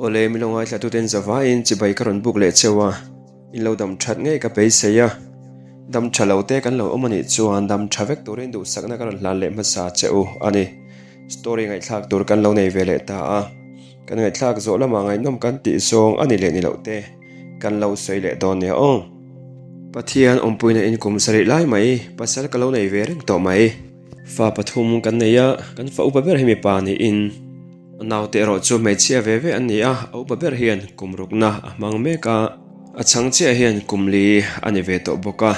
Awle, mi lo ngaithlatuten zavaiin chibai ka rawn buk leh cheu a, in lo dam that ngei ka beisei a. Dam tha lo te kan lo awm a nih chuan dam tha vek turin duhsakna ka rawn hlan leh hmasa che u a ni. Story ngaihthlak tur kan lo nei ve leh ta a, kan ngaihthlak zawh lamah ngaihnawm kan tih zawng a ni leh ni loh te kan lo sawi leh dawn nia aw. Pathian awmpuina in kum sarih lai mai pasal ka lo nei ve reng tawh mai. Fa pathum kan nei a, kan fa upa ber hi mipa niin A naute erawh chu hmeichhia ve ve an ni a, a upa ber hian kum rukna a hmang mek a, a chhang chiah hian kum li a ni ve tawh bawk a.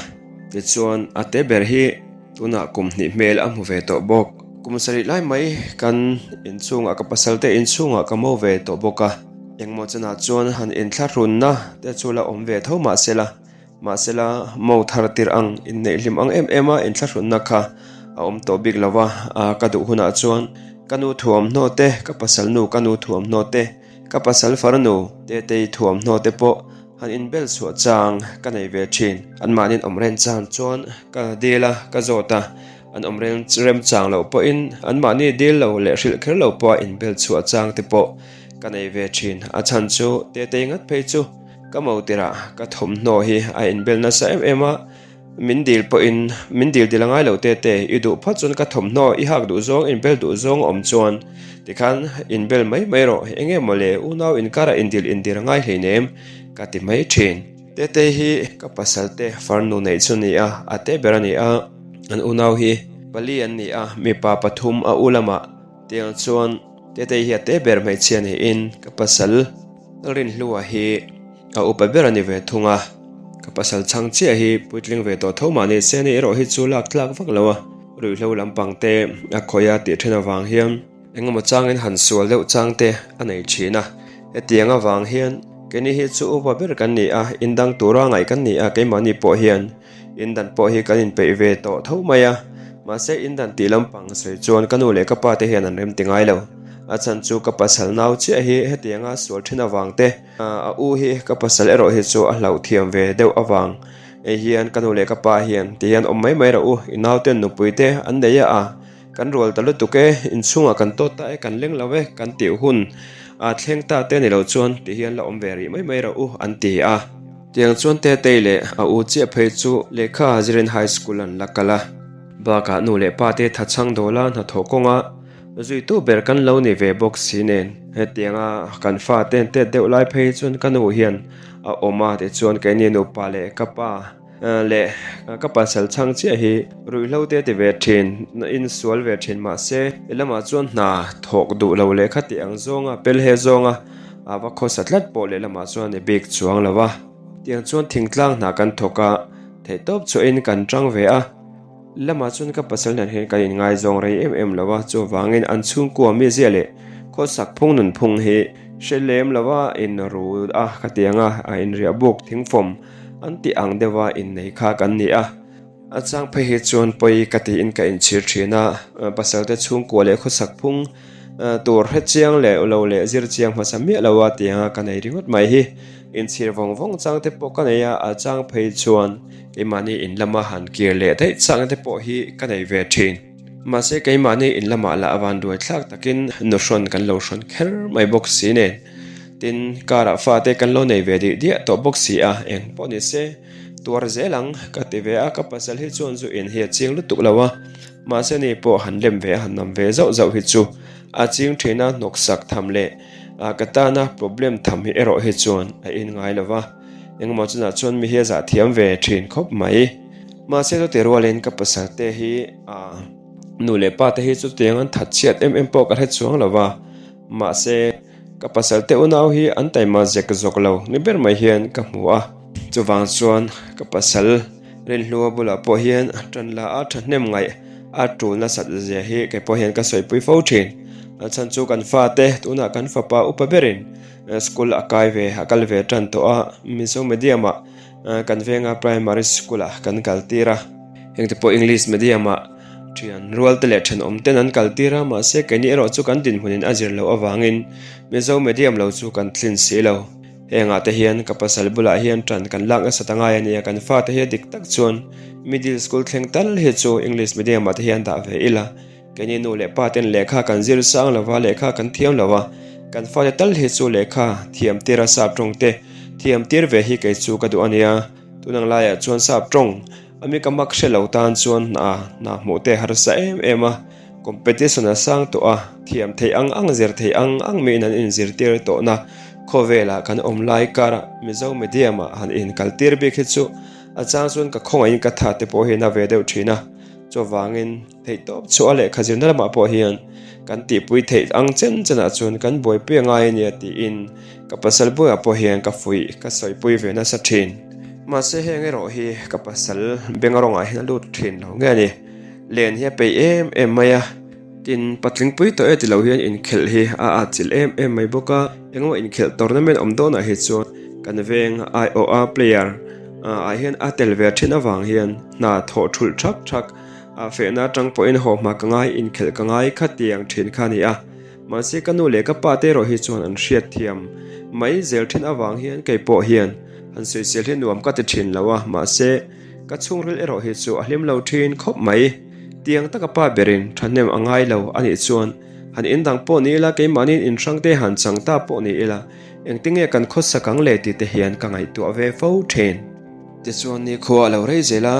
Tichuan, a te ber hi tunah kum hnih hmel a hmu ve tawh bawk. Kum sarih lai mai kan inchhungah ka pasal te inchhungah ka mo ve tawh bawk a, engmaw chanah chuan han inthlahrunna te chu la awm ve tho mahsela, Mahsela, mo thar tirh ang, inneih hlim ang em em a inthlahrunna kha a awm tawh bik lo va, a ka duh hunah chuan ka nu thuamhnaw te, ka pasal nu ka nu thuamhnaw te, ka pasal farnu Tetei thuamhnaw te pawh han inbel chhuah chang ka nei ve thin. Anmahniin awm ren chang chuan ka dil a, ka zawt a, an awm rem chang loh pawhin anmahni dil lo leh hrilh kher lo pawha inbel chhuah chang te pawh ka nei ve thin. A chhan chu Tetei ngat phei chu Ka mo tirah ka thawmhnaw hi a inbel nasa em em a, min dil pawhin min dil dil a ngai lo te te, i duh phawt chuan ka thawmhnaw i hak duh zawng, inbel duh zawng a awm chuan tikhan inbel mai mai rawh, eng nge maw le unau inkarah indil indir a ngai hleinem ka ti mai thin. Tete hi ka pasal te farnu neih chu ni a, a te ber a ni a, an unau hi pali an ni a, mipa pathum a u lamah tiang chuan Tete hi a te ber hmeichhia niin ka pasal Rinhlua hi a upa ber a ni ve thung a, ka pasal chhang chiah hi puitling ve tawh tho mah ni se ni erawh hi chu lak tlak vak lo a, ruihhlo lampang te a khawih a tih then avang hian engemaw changin han sual deuh chang te a nei thin a, hetiang avang hian keini hi chu upa ber kan ni a, indang tura ngaih kan ni a, keimahni pawh hian indan pawh hi kan inpeih ve tawh tho mai a, mahse indan tih lampang sawi chuan ka nu leh ka pa te hian an rem ti ngai lo. A chhan chu ka pasal nau chiah hi hetianga sual thin avang te, a u hi ka pasal erawh hi chu a hlauh thiam ve deuh avang ei hian ka nu leh ka pa hian ti hian awm mai mai rawh u, i nauten nupui te an nei a a, kan rual ta lutuk e, inchhungah kan tawt ta e, kan leng lo e, kan tih hun a thleng ta te ni lo chuan ti hian la awm ve rih mai mai rawh u an ti a. Tiang chuan Tetei leh a u chiah phei chu lehkha zirin high school an la kal a, bakah nu leh pa te thachhang dawla hnathawh kawnga Zuitu ber kan lo ni ve bawk si nen, hetianga kan fa ten tet deuh lai phei chuan ka nu hian a awm a tichuan keini nupa leh ka pa leh ka pasal chhang chiah hi ruihhlo te ti ve thin, insual ve thin mahse he lamah chuan hna thawk duh lo leh kha tih ang zawnga pel he zawnga a va khawsa tlat pawh leh lamah chuan i bik chuang lo a, tiang chuan thingtlang hna kan thawk a, theihtawp chhuahin kan tang ve a. Lamah chuan ka pasal nen hian kan inngaizawng rei em em lo a, chuvangin an chhungkua mizia leh khawsak phung nunphung hi hre lem lo a inru a ka ti ang a, a inriah buk thingfawm an tih ang deuha innei kha kan ni a. A chang phei hi chuan pawi ka tiin ka inchhir thin a, pasalte chhungkua leh khawsak phung tur hre chiang leh lo leh zir chiang hmasa miah lo a ti ang a ka nei ringawt mai hi. Inchhir vawng vawng chang te pawh ka nei a, a chang phei chuan Keimahni in lama han kir leh daih chakna te pawh hi ka nei ve thin. Mahse keimahni in lamah lah van duai thlak takin nuhrawn kan lo hrawn kher mai bawk si nen. Tin, karah fate kan lo nei ve dih diah tawh bawk si a, eng pawh ni se tuar zel ang ka ti ve a, ka pasal hi chuan zu in hi a ching lutuk lo a, mahse ni pawh han lem ve a han nam ve zauh zauh hi chu a ching thin a, hnawksak tham leh ka tana problem tham hi erawh hi chuan a in ngai lo va. Engemaw chunah chuan mi hi a zah thiam ve thin khawp mai. Mahse chuti rualin ka pasal te hi ah nu leh pa te hi chutiang an that chhiat em em pawh ka hre chuang lo va. Mahse ka pasal te unau hi an taima zek zawk lo ni ber mai hian ka hmu a. Chuvang chuan ka pasal Rinhlua bulah pawh hian tan la a thahnem ngaih a tul nasat zia hi kei pawh hian ka sawipui fo thin. A chhan chu kan fate tunah kan fapa upa berin School a kai ve a kal ve tan tawh a, Mizo medium ah kan venga primary school ah kan kal tir a, hengte pawh English medium ah thian rual te leh thenawm ten an kal tir a, mahse keini erawh chu kan dinhmunin a zir loh avangin Mizo medium lo chu kan tlin si lo. Hengah te hian ka pasal bulah hian tan kan lak nasa ta ngai a nia, kan fate hi a dik tak chuan middle school thleng tal hi chu English medium ah te hian dah ve ila. Keini nu leh pa ten lehkha kan zir sang lo va, lehkha kan thiam lo va. Kan fate tal hi chu lehkha thiam tir a sap tawng te thiam tir ve hi kei chu ka duh a nia. Tun ang laiah chuan sap tawng a mi ka mak hre lo tan chuan hna hna hmuh te harsa em em a, competition a sang tawh a, thiam theih ang ang zir theih ang ang miin an inzirtir tawhna khawvelah kan awm lai karah Mizo medium ah han inkal tir bik hi chu a chang chuan ka khawngaihin ka tha te pawh hi na ve deuh thin a, chuvangin. Theihtawp chhuah a lehkha zirna lamah pawh hian kan tihpui theih ang chen chenah chuan kan buaipui a ngai a nia tiin ka pasal buaiah pawh hian ka fuih ka sawipui ve nasa thin. Mahse heng erawh hi ka pasal beng rawngah hian a lut thin lo nge a ni. Len hi a peih em em mai a, tin patlingpui tawh e ti lo hian inkhelh hi a atchilh em em mai bawk a, engemaw inkhelh tournament awm dawnah hi chuan kan veng aiawha player ah hian a tel ve thin avang hian hna thawh thulh thak thak A fehna atang pawhin haw hma ka ngai, inkhelh ka ngai kha tiang thin kha a ni a. Mahse ka nu leh ka pa te erawh hi chuan an hriatthiam mai zel thin avang hian kei pawh hian han sawisel hi nuam ka ti thin lo a, mahse ka chhungril erawh hi chu a hlim lo thin khawp mai. Tiang taka pa berin thahnem a ngai lo a nih chuan han indang pawh ni ila keimahniin inhrang te han chang ta pawh ni ila engtinge kan khawsak ang le tih te hian ka ngaihtuah ve fo thin. Tichuan nikhua a lo rei zel a,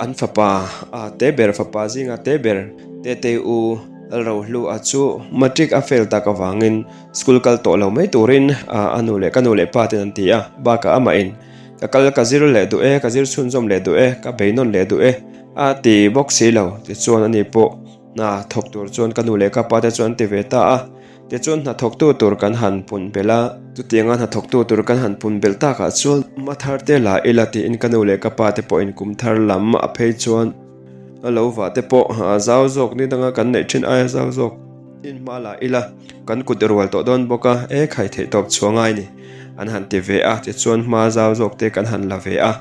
an fapa a te ber fapa zinga te ber Tetei u Lalrohlu a chu matric a fail tak avangin school kal tawh lo mai turin a nu leh ka nu leh pa ten an ti a, bakah amahin ka kal ka zir leh duh e, ka zir chhunzawm leh duh e, ka beinawn leh duh e a ti bawk si lo. Tichuan ani pawh hna thawk tur chuan ka nu leh ka pa te chuan an ti ve ta a. Tichuan hnathawktu tur kan han pun belh a, chutianga hnathawktu tur kan han pun belh takah chuan hma thar te la ila tiin ka nu leh ka pa te pawhin kum thar lam a phei chuan a lo vah te pawh a zau zawk ni danga kan neih thin aia zau zawk in hma la ila kan kut rual tawh dawn bawk a, e khai theih tawp chhuah ngai ni an han ti ve a, tichuan hma zau zawk te kan han la ve a.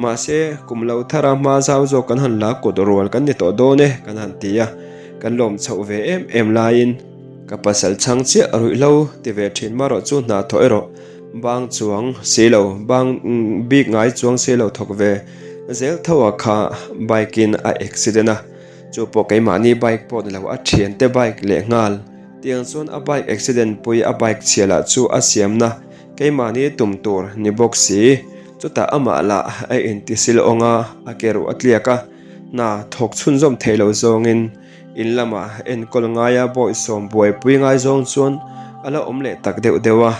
Mahse, kum lo thara hma zau zawk kan han la kut rual kan ni tawh dawn e, kan han ti a, kan lawm chhoh ve em em laiin ka pasal chhang chiah ruihhlo ti ve thin marawh chu hna thawh erawh bang chuang si lo, bang bik ngai chuang si lo thawk ve zel tho a kha bike in a accident a, chu pawh keimahni bike pawh ni lo a thiante bike leh nghal tiang chuan a bike accident pui a bike chhia lah chu a siamna keimahni tum tur ni bawk si. Chutah amah lah a intisil awng a, a ke ruh a tliak a, hna thawk chhunzawm theih loh zawngin in lamah enkawl ngaia bawihsawm buaipui ngai zawng chuan a la awm leh tak deuh deuh a.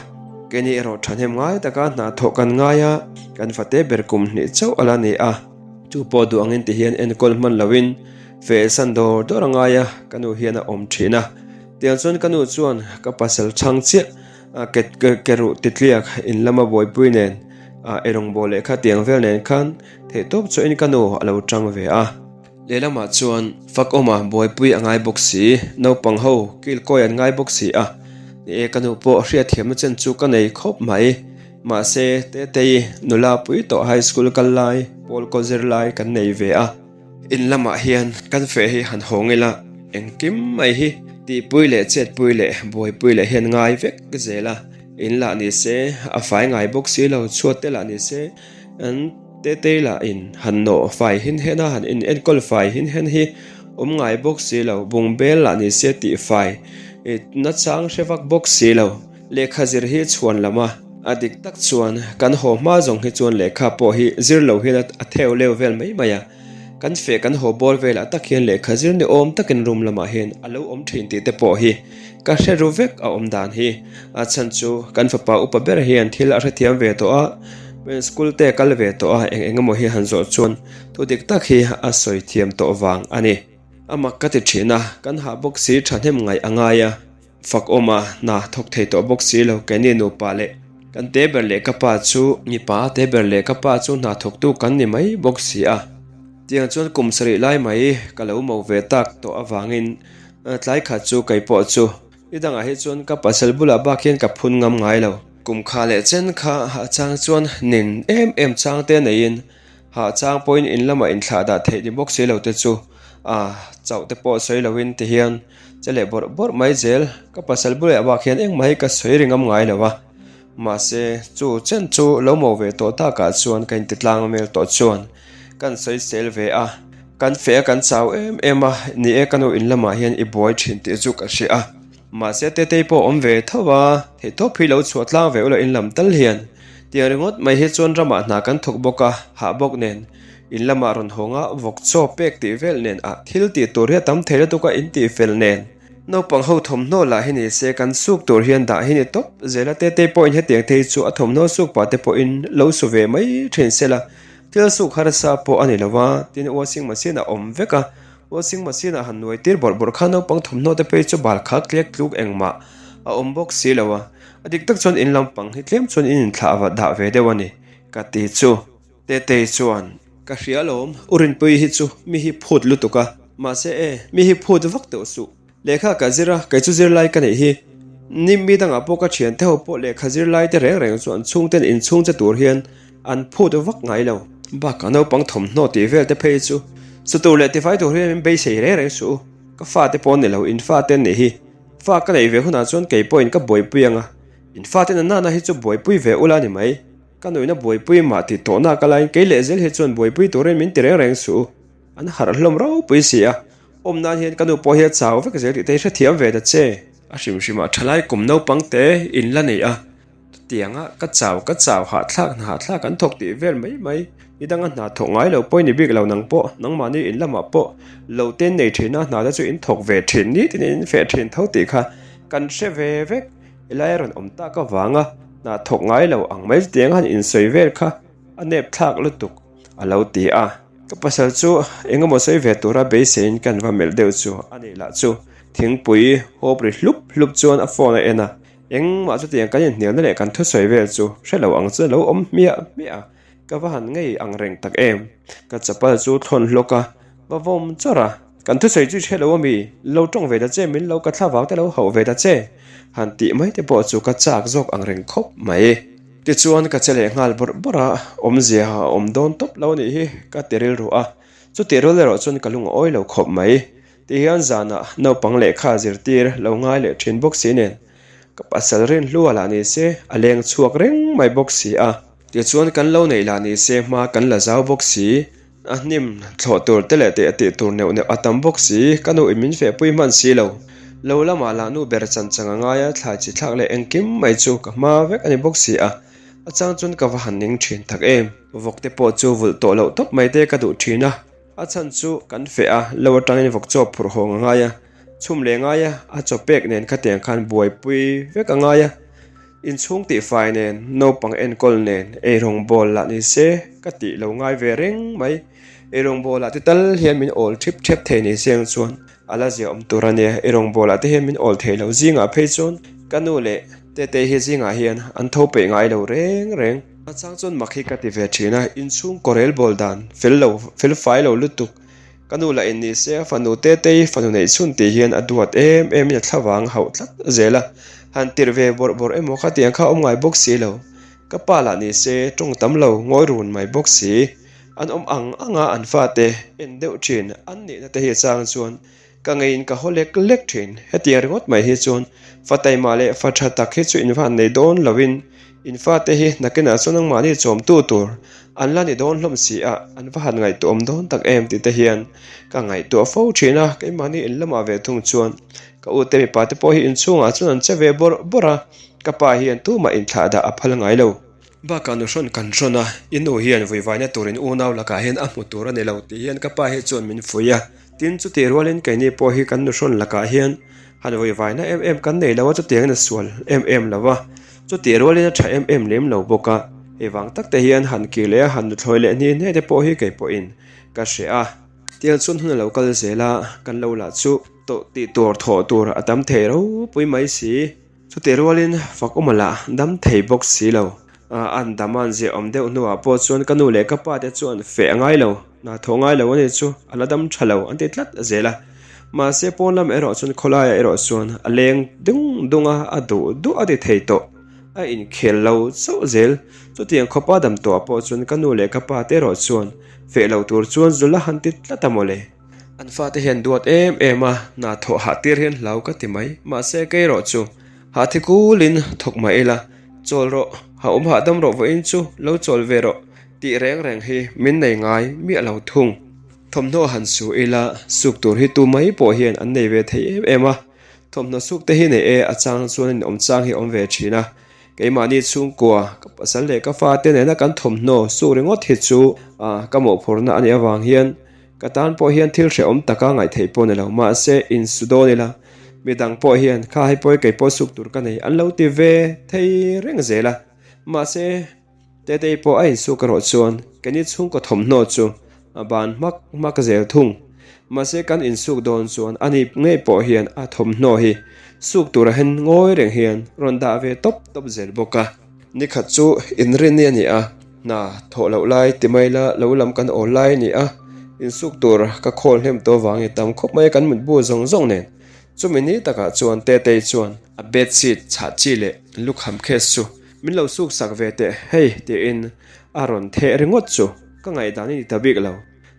Keini erawh thahnem ngai taka hna thawh kan ngai a, kan fate ber kum hnih chauh a la ni a. Chu pawh duh angin ti hian enkawl hman lohin feh san dawr dawr a ngai a, ka nu hian a awm thin a. Tiang chuan ka nu chuan ka pasal chhang chiah A ke ke ruh titliak in lama buaipui nen a erawngbawl leh kha tiang vel nen khan theihtawp chuahin ka nu a lo tang ve a. Lehlamah chuan fakawma buaipui a ngai bawk si, naupang ho kilkawi an ngai bawk si a, ni e ka nu pawh hriatthiamna chen chu ka nei khawp mai. Mahse Tetei nula pui tawh high school kal lai, pawl kaw zir lai kan nei ve a. In lamah hian kan feh hi han hawng ila, engkim mai hi tihpui leh chetpui leh buaipui leh hian ngai vek zel a, in lah ni se a fai ngai bawk si lo, chhuat te lah ni se an tetei lah in han nawh fai hin hen a, han in enkawl fai hin hen hi awm ngai bawk si lo, bungbel lah ni se tih fai nachang hre vak bawk si lo. Lehkha zir hi chhuan lam a, a dik tak chuan kan haw hma zawng hi chuan lehkha pawh hi zir lo hian a theu leu vel mai mai a, kan feh kan haw bawr velah tak hian lehkha zir ni awm takin room lamah hian a lo awm thin tih te pawh hi ka hre ru vek a awm dan hi. A chhan chu kan fapa upa ber hian thil a hrethiam ve tawh a, school te a kal ve tawh a, eng eng emaw hi han zawh chuan thu dik tak hi a sawi thiam tawh vang a ni. A mak ka ti thin a, kan hah bawk si thahnem ngaih a ngai a. Fakawm a, hna thawk thei tawh bawk si lo, keini nupa leh kan te ber leh ka pa chu mipa te ber leh ka pa chu hna thawktu kan ni mai bawk si a. Tiang chuan kum sarih lai mai ka lo mo ve tak tawh avangin tlai khat chu kei pawh chu ni dangah hi chuan ka pasal bulah bak hian ka phun ngam ngai lo. Kum kha leh chen kha a chang chuan nin em em chang te neiin Hah chang pawhin in lamah inthlah dah theih ni bawk si lo te chu a chauh te pawh sawi loin ti hian che leh bawrh bawrh mai zel. Ka pasal bulah bak hian engmah hi ka sawi ri ngam ngai lo a, mahse chu chen chu lo mo ve tawh takah chuan ka inti tlang hmel tawh chuan kan sawi sel ve a, kan feh a kan chau em em a, ni e ka nu in lamah hian i buai thin tih chu ka hria a. Mahse Tetei pawh awm ve tho a, theihtawp hi lo chhuah tlang ve ula in lam tal hian. Tiang ringawt mai hi chuan ramah hna kan thawk bawk a, hah bawk nen. In lamah rawn hawng a, vawk chaw pek tih vel nen ah thil tih tur hi a tam thei lutuk a in tih fel nen. Naupang ho thawmhnaw lah hi ni se kan suk tur hian dah hi ni tawp zel a, Tetei pawhin hetiang thei chu a thawmhnaw suk pah te pawhin lo su ve mai thin se la, thil suk harsa pawh a ni lo a, tin washing machine a awm vek a, Washing machine ah han nuai tir bawrh bawrh kha naupang thawmhnaw te phei chu bal kha tlek tluk engmah a awm bawk si lo a, a dik tak chuan in lampang hi tlem chuan in inthlah va dah ve deuh a ni ka ti chu. Tetei chuan, Ka hria alawm, U Rinpuii hi chu mi hi phut lutuk a, mahse e, mi hi phut vak tawh suh. Lehkha ka zir a, kei chu zirlai ka neih hi. Ni mi dangah pawh ka thiante ho pawh lehkha zirlai te reng reng chu an chhungten inchhung che tur hian an phut vak ngai lo. Bakah naupang thawmhnaw tih vel te phei chu su tur leh tifai tur hian min beisei reng reng suh u. Ka fate pawh ni lo, in fate an nih hi. Fa ka neih ve hunah chuan kei pawhin ka buaipui ang a, in fate na nana hi chu buaipui ve ula ni mai. Ka nuihna buaipui mah tih tawhna ka laiin kei leh zel hi chuan buaipui turin min ti reng reng suh u. An harh hlawm ropui si a, Awm nan hian ka nu pawh hi a chau vek zel tih te hi hrethiam ve ta che. A hrim hrimah thalai kum naupang te in la nei a, chutianga ka chau ka chau hahthlak hna hahthlak an thawk tih vel mai mai. Ni danga hna thawk ngai lo pawh i ni bik lo nang pawh, nangmahni in lamah pawh lo te nei thin a, hna te chu in thawk ve thin ni tin in feh thin tho tih kha kan hre ve vek. Helai a rawn awm tak avanga hna thawk ngai lo ang mai chutianga han insawi vel kha a nep thlak lutuk. A lo ti a. Ka pasal chu eng emaw sawi ve tura beiseiin kan va melh deuh chu a nih lah chu thingpui hawp ri hlup hlup chuan a phone a en a, engmah chutiang kan inhnialna leh kan thusawi vel chu hre lo ang chuan a lo awm hmiah hmiah a, ka va han ngei ang reng tak em. Ka chapal chu thlawn hlawk a, va vawm chawrh a, kan thusawi chu i hre lo ami, lo tawng ve ta che, min lo ka thla vang te lo hauh ve ta che, han tih mai te pawh chu ka chak zawk ang reng khawp mai. Tichuan ka che leh nghal bawrh bawrh a, awmzia a awm dawn tawp lo anih hi ka ti rilru a, chutih rual erawh chuan ka lung a awi lo khawp mai. Tihian zanah naupang lehkha zirtir lo ngai leh thin bawk si nen ka pasal rinhlua lah ni se a leng chhuak reng mai bawk si a. Tichuan kan lo neih lah ni se hma kan la zau bawk si, a hnim thlawh tur te leh teh a tih tur neuh neuh a tam bawk si, ka nu in min fehpui hman si lo. Lo lamah lah nu ber chan chang a ngai a, thlai chi thlak leh engkim mai chu ka hma vek a ni bawk si a, a chang chuan ka va han ning thin tak em. Vawk te pawh chu vulh tawh loh tawp mai te ka duh thin a, a chhan chu kan feh a, lo atangin vawk chaw phurh hawng a ngai a, chhum leh ngai a, a chaw pek nen khatiang khan buaipui vek a ngai a. Inchhung tihfai nen, naupang enkawl nen, eirawngbawl lah ni se ka tih lo ngai ve reng mai. Eirawngbawl ah te tal hian min awl thip thep thei ni se ang chuan a la zia awm tur a nia. Eirawngbawl ah te hian min awl thei lo zingah phei chuan ka nu leh Tetei hi zingah hian an tho peih ngai lo reng reng. A chang chuan mak hi ka ti ve thin a, inchhung kawrel bawl dan fel lo fel fai lo lutuk. Ka nu lah in ni se a fanu Tetei fanu neih chhun tih hian a duat em em in a thlavang hauh tlat zel a, han tirh ve bawrh bawrh emaw kha tiang kha a awm ngai bawk si lo. Ka pa lah ni se tawng tam lo ngawi run mai bawk si. An awm ang ang a an fate en deuh thin an nihna te hi chang chuan Ka ngeiin ka haw lek lek thin. Hetiang ringawt mai hi chuan fa taima leh fa tha tak hi chu in van nei dawn loin in fate hi nakinah chuan nangmahni chawmtu tur an la ni dawn hlawm si a, an va han ngaihtuahawm dawn tak em tih te hian ka ngaihtuah fo thin a, keimahni in lamah ve thung chuan ka ute mipa te pawh hi inchhungah chuan an che ve bawrh bawrh a, ka pa hian tumah inthlahdah a phal ngai lo. Bakah nu hrawn kan hrawn a, i nu hian vuivaina turin unau lakah hian a hmu tur a ni lo tih hian ka pa hi chuan min fuih a. Tin, chutih rualin keini pawh hi kan nu hrawn lakah hian han vuivaina em em kan nei lo a, chutiangin a sual em em lo a, chutih rualin a tha em em lem lo bawk a. Hei vang tak te hian han kir leh a, han nuthlawi leh hni hne te pawh hi kei pawhin ka hre a. Tiang chuan hun a lo kal zel a, kan lo lah chu tawh tih tur thawh tur a tam thei ropui mai si. Chutih rualin fak awm lah dam thei bawk si lo. An dam a an ziah awm deuh hnuah pawh chuan ka nu leh ka pa te chuan feh a ngai lo, hna thawh ngai lo a ni chu a la dam tha lo an ti tlat zel a. Mahse pawn lam erawh chuan khawlaiah erawh chuan a leng dung dung a, a duh duh a ti thei tawh. A inkhel lo chauh zel. Chutiang khawpa dam tawhah pawh chuan ka nu leh ka pa te erawh chuan feh lo tur chuan zul a han ti tlat a mawle. An fate hian duat em em a, hna thawh hah tir hian hlau ka ti mai. Mahse kei erawh chu hah thi kulin thawk mah ila, chawl rawh, ha awm hahdam rawh vawiin chu lo chawl ve rawh tih reng reng hi min nei ngai miah lo thung. Thawmhnaw han su ila, suk tur hi tu mai pawh hian an nei ve thei em em a. Thawmhnaw suk te hi nei e, a chang chuan in awm chang hi a awm ve thin a. Keimahni chhungkua, ka pasal leh ka fate nena kan thawmhnaw suk ringawt hi chu ka mawhphurhna a nih avang hian ka tan pawh hian thil hrehawm taka ngaihtheih pawh ni lo. Mahse, insu dawn ila, midang pawh hian kha hei pawh hi kei pawh suk tur ka nei an lo ti ve thei reng zel a. Mahse, Tetei pawh a insuk erawh chuan keini chhungkaw thawmhnaw chu a ban hmak hmak zel thung. Mahse kan insuk dawn chuan a ni ngei pawh hian a thawmhnaw hi suk tura hen ngawi reng hian rawn dah ve tawp tawp zel bawk a. Nikhat chu inrinni a ni a, hna thawh loh lai ti mai la lo lam kan awl lai a ni a, insuk tur ka khawl hnem tawh vangin tam khawp mai kan mutbu zawng zawng nen. Chumi ni takah chuan Tetei chuan a bedsheet chhah chi leh lukham case chu Min lo suk sak ve teh hei tiin a rawn theh ringawt chu ka ngaihdan i ni ta bik lo.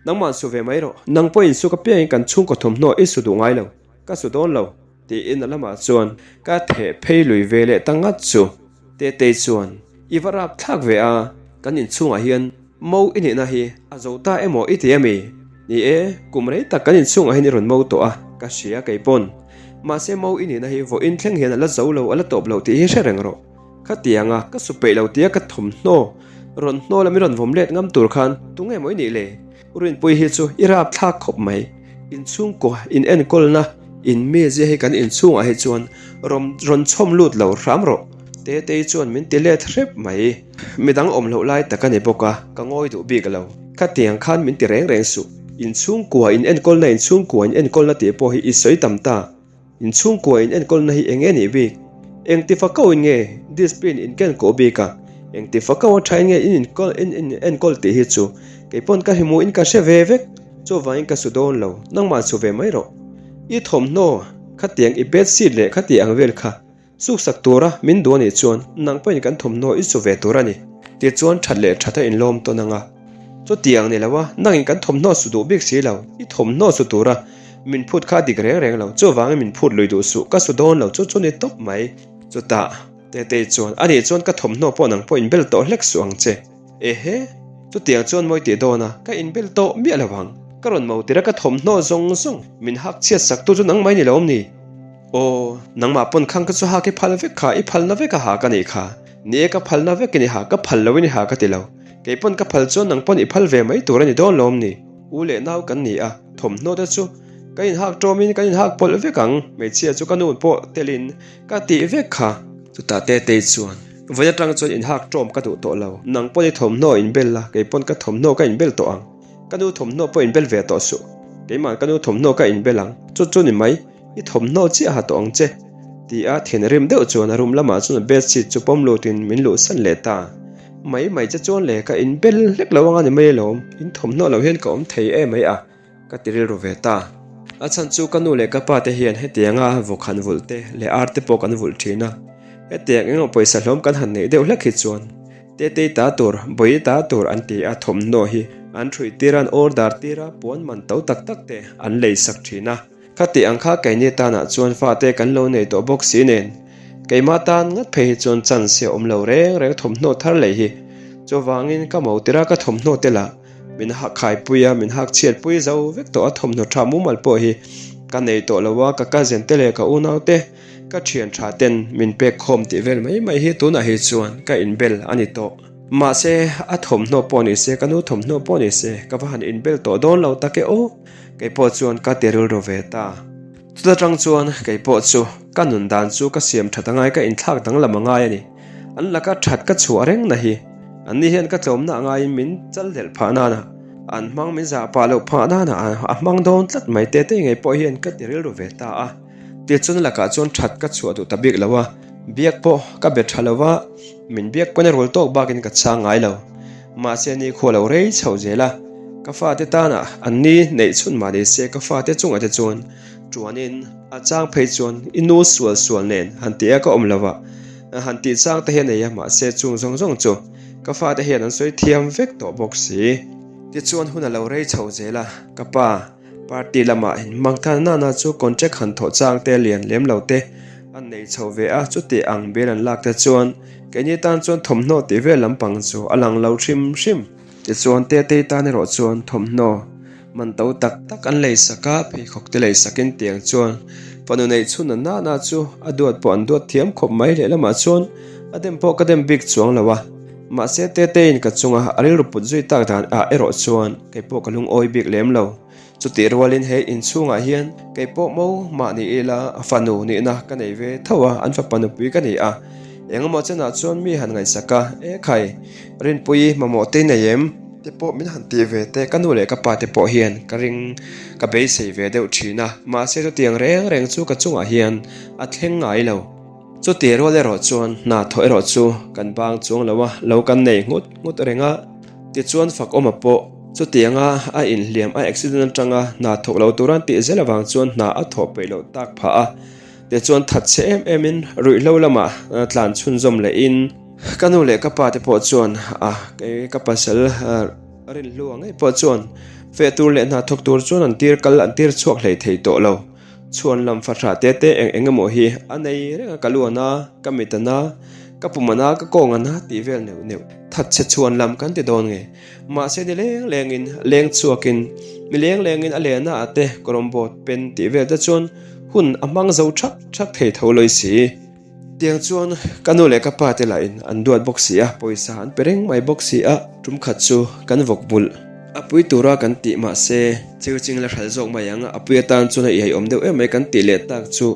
Nangmah su ve mai rawh, nang pawhin suk apiangin kan chhungkaw thawmhnaw i su duh ngai lo, ka su dawn lo tiin a lamah chuan ka theh phei lui ve leh ta ngat chu. Tetei chuan i va rap thlak ve a, kan inchhungah hian mo i nihna hi a zo ta emaw i ti ami? Ni e, kum rei tak kan inchhungah hian i rawn mo tawh a, ka hria keipawn. Mahse mo i nihna hi vawiin thleng hian a la zo lo, a la tawp lo tih hi hre reng rawh. Khatianga ka su peih lo tia ka thawmhnaw rawn hnaw lam i rawn vawm let ngam tur khan tunge maw i nih le? U Rinpuii hi chu i rap thlak khawp mai. Inchhungkaw in enkawlna in mizia hi kan inchhungah hi chuan rawn rawn chhawm lut lo hram rawh. Tetei chuan min ti let hrep mai. Midang awm loh lai tak a ni bawk a, ka ngawi duh bik lo. Khatiang khan min ti reng reng suh. Inchhungkua in enkawlna inchhungkua in enkawlna tih pawh hi i sawi tam ta. Inchhungkua in enkawlna hi eng nge nih bik? Engti fakau in nge discipline in ken kawh bik a? Engti fakau a tha in nge in inkawl in in enkawl tih hi chu kei pawn ka hmu in ka hre ve vek. Chuvangin ka su dawn lo, nangmah su ve mai rawh. I thawmhnaw khatiang i bedsheet leh khati ang vel kha Suksak tura min duh anih chuan nang pawhin kan thawmhnaw i su ve tur a ni. Tichuan that leh that a inlawm tawn ang a. Chutiang ni lo a, nangin kan thawmhnaw su duh bik si lo, i thawmhnaw su tura min phut kha a dik reng reng lo, chuvangin min phut lui duh suh, ka su dawn lo chu chu ni tawp mai. Chutah, Tetei chuan, Anih chuan ka thawmhnaw pawh nang pawh inbel tawh hlek suh ang che. Ehe, chutiang chuan mawi tih dawn a, ka inbel tawh miah lo ang. Ka rawn mo tir a ka thawmhnaw zawng zawng min hak chhiat sak tu chu nang mai ni lo awm ni? Aw, nangmah pawn khang ka chu hak i phal vek kha, i phalna vek a hak a nih kha. Ni e ka phalna vek in i hak, ka phal lo in i hak a ti lo. Kei pawn ka phal chuan nang pawn i phal ve mai tur a ni dawn lawm ni? U leh nau kan ni a, thawmhnaw te chu ka inhak tawmin kan inhak pawlh vek ang, hmeichhia chu ka nu pawh telin ka tih vek kha. Chutah Tetei chuan, Vawi atang chuan inhak tawm ka duh tawh lo, nang pawn i thawmhnaw inbel la, kei pawn ka thawmhnaw ka inbel tawh ang. Ka nu thawmhnaw pawh inbel ve tawh suh, keimah ka nu thawmhnaw ka inbel ang, chu chu ni mai. I thawmhnaw chiah ha tawh ang che, ti a thinrim deuh chuan a room lamah chuan bedsheet chu pawm lutin min luhsan leh ta. Mai mai che chuan le ka inbel hlek lo anga ni mai alawm, in thawmhnaw lo hian ka awm thei em mai a, ka ti rilru ve ta. A chhan chu ka nu leh ka pa te hian hetianga vawk han vulh te leh ar te pawh kan vulh thin a, hetiang engemaw pawisa hlawm kan han neih deuh hlek hi chuan Tetei ta tur, Bawi ta tur an ti a, thawmhnaw hi an hruih tir a, an order tir a, puan man to tak tak te an lei sak thin a. Khati ang kha keini tanah chuan fate kan lo nei tawh bawk si nen, keimah tan ngat phei hi chuan chance hi a awm lo reng reng thawmhnaw thar lei hi. Chuvangin ka mo tira ka thawmhnaw te lah min hak khaipui a, min hak chhiatpui zo vek tawh a, thawmhnaw tha mumal pawh hi ka nei tawh lo a, ka cousin te leh ka unau te, ka thian tha ten min pek khawm tih vel mai mai hi tunah hi chuan ka inbel a ni tawh. Mahse a thawmhnaw pawh ni se, ka nu thawmhnaw pawh ni se, ka va han inbel tawh dawn lo tak e aw. Kei pawh chuan ka ti rilru ve ta. Chuta tang chuan kei pawh chu ka nun dan chu ka siam that angai ka inthlak danglam angai a ni. An laka that ka chhuah reng na hi. An ni hian ka tlawmna angaiin min chal delh phah nana an hmang min zah pah loh phah nana a hmang dawn tlat mai te te ngei pawh hian ka ti rilru ve ta a. Tichuan a lakah chuan that ka chhuah duh ta bik lo a, biak pawh ka be tha lo va, min biak pawn a rul tawk bakin ka chhang ngai lo. Mahse ni khua lo rei chho zel a, ka fate tana an ni neih chhun mah ni se ka fate chungah te chuan tuanin a chang phei chuan i nu sual sual nen han tih a ka awm lo va, han tih chang te hi a nei a mahse chung zawng zawng chu ka fate hian an sawi thiam vek tawh bawk si. Tichuan hun a lo rei chho zel a, ka pa party lamah inhmang than nana chu contract han thawh chang te lian lem lo te an nei chho ve a, chuti ang bial an lak te chuan keini tan chuan thawmhnaw tih vel lampang chu a lang lo hrim hrim. Tichuan Tetei tan erawh chuan thawmhnaw man to tak tak an lei sak a, pheikhawk te lei sakin tiang chuan Fanu neih chhun an nana chu a duat pawh an duat thiam khawp mai lehlamah chuan a dem pawh ka dem bik chuang lo a. Mahse Teteiin ka chunga a rilru put zui tak dan ah erawh chuan kei pawh ka lungawi bik lem lo. Chutih rualin he inchhungah hian kei pawh mo mah ni ila fanu nihna ka nei ve tho a, an fapa nupui ka ni a. Engemaw chenah chuan mi han ngaihsak a, E khai, Rinpuii mamawh te nei em? Te pawh min han tih ve te, ka nu leh ka pa te pawh hian ka ring ka beisei ve deuh thin a, mahse chutiang reng reng chu ka chungah hian a thleng ngai lo. Chutih rual erawh chuan hna thawh erawh chu kan bang chuang lo a, lo kan nei nghut nghut reng a. Tichuan Fakawma pawh chutianga a inhliam a accident atanga hna thawk lo tura an tih zel avang chuan hna a thawh peih loh tak phah a. Tichuan that chhe em em in ruihhlo lamah tlan chhunzawm leh in ka nu leh ka pa te pawh chuan a kei ka pasal rinhlu ang ngei pawh chuan feh tur leh hna thawk tur chuan an tir kal an tir chhuak hlei thei tawh lo. Chhuan lam fahrah te te eng eng emaw hi a nei reng a, ka lu ana, ka mit ana, ka pum ana, ka kawng ana tih vel neuh neuh. Thatchhe chhuan lam kan ti dawn nge. Mahse ni leng lengin, leng chhuakin, mi leng lengin a lehna ah te kawrawmbawt pen tih vel te chuan hun a hmang zo thak thak thei tho lawi si. Tiang chuan ka nu leh ka pa te lahin an duat bawk si a, pawisa an pe reng mai bawk si a, tum khat chu kan vawk bulh. A pui tura kan tih mahse cheu ching la hralh zawk mai ang, a pui atan chuan a iaiawm deuh em mai kan tih leh tak chu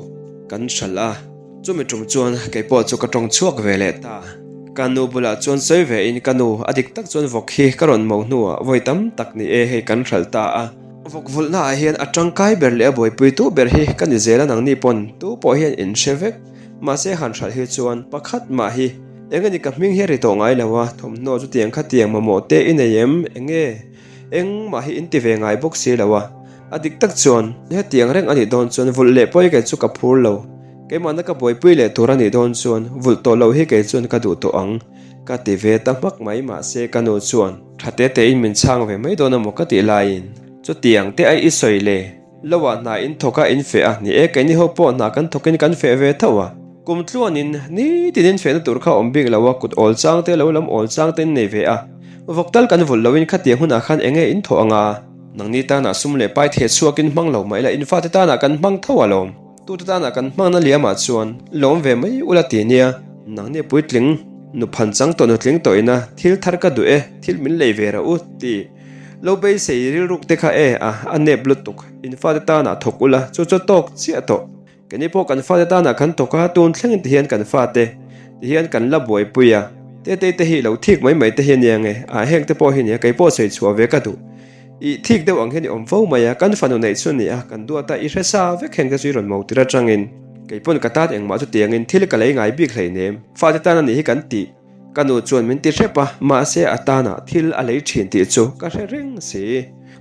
kan hralh a. Chumi tum chuan kei pawh chu ka tawng chhuak ve leh ta. Ka nu bulah chuan sawi ve in ka nu a dik tak chuan vawk hi ka rawn mo hnuah vawi tam tak ni e hei kan hralh ta a. Vawk vulhna ah hian a tangkai ber leh a buaipui tu ber hi ka ni zel a nangni pawn tu pawh hian in hre vek. Mahse han hralh hi chuan pakhat mah hi eng ani ka hming hi a ri tawh ngai lo a, thawmhnaw chutiang khatiang mamawh te i nei em? Enge? Engmah hi in ti ve ngai bawk si lo a. A dik tak chuan hetiang reng a nih dawn chuan vulh leh pawi kei chu ka phur lo. Keimahna ka buaipui leh tur a nih dawn chuan vulh tawh loh hi kei chuan ka duh tawh ang ka ti ve ta hmak mai mahse ka nu chuan tha te te in min chhang ve mai dawn amaw ka tih laiin chutiang te ai i sawi le lo ah hna in thawk a in feh a ni e keini ho pawh hna kan thawk in kan feh ve tho a kum tluan in nitin in fehna tur kha awm bik lo a kut awl chang te lo lam awl chang te in nei ve a vawk tal kan vulh lo in khatiang hunah khan enge in thawh anga nangni tanah sum leh pai theh chhuak in hmang lo mah ila in fate tanah kan hmang tho alawm. Tute tana kan hmangna liamah chuan lawm ve mai ula ti nia, nangni puitling nu phan chang tawh nutling tawh ina thil thar ka duh e, thil min lei ve rah u ti lo beisei rilruk te kha e a, a nep lutuk, in fate tana thawk ula chu chu tawk chiah tawh, keini pawh kan fate tana kan thawk a, tun thleng ti hian kan fate ti hian kan la buaipui a, Tetei te hi lo thik mai mai te hi ania nge a, heng te pawh hi nia kei pawh sawi chhuah ve ka duh. I thik deuh ang hian i awm fo mai a, kan fanu neih chu a ni a, kan duat a, i hre sa vek heng te chu i rawn mo tir atangin kei pawn ka tan engmah chu tiangin thil ka lei ngai bik hleinem, fate tan a nih hi kan tih. Ka nu chuan min ti hrep a, mahse a tanah thil a lei thin tih chu ka hre reng si.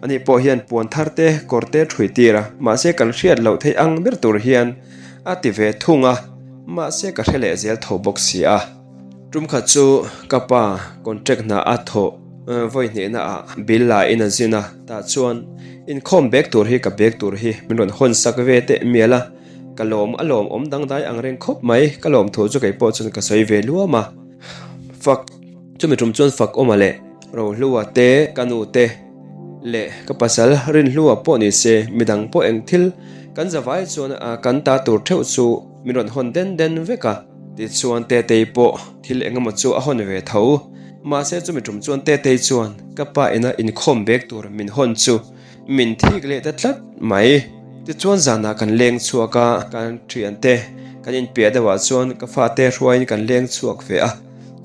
Ani pawh hian puan thar te, kawr te thui tir a, mahse kan hriat loh theih ang ber tur hian a ti ve thung a, mahse ka hre leh zel tho bawk si a. Tum khat chu ka pa contract hna a thawh vawi hnehna ah bill la in a zin a, tah chuan inkhawm bag tur hi ka bag tur hi min rawn hawn sak ve teh mial a, ka lawm a lawm awm dangdai ang reng khawp mai, ka lawm thu chu kei pawh chuan ka sawi ve luam a, fak chumi tum chuan fak awm a leh Rohlua te ka nu te leh ka pasal Rinhlua pawh ni se midang pawh eng thil kan zavai chuan kan ta tur theuh chu min rawn hawn den den vek a. Tichuan Tetei pawh thil engemaw chu a hawn ve tho. Mahse chumi tum chuan Tetei chuan ka pa ina inkhawm bek tur min hawn chu min thik leh ta tlat mai. Tichuan zanah kan leng chhuak a, kan thiante kan inpiah deuhah chuan ka fate hruaiin kan leng chhuak ve a.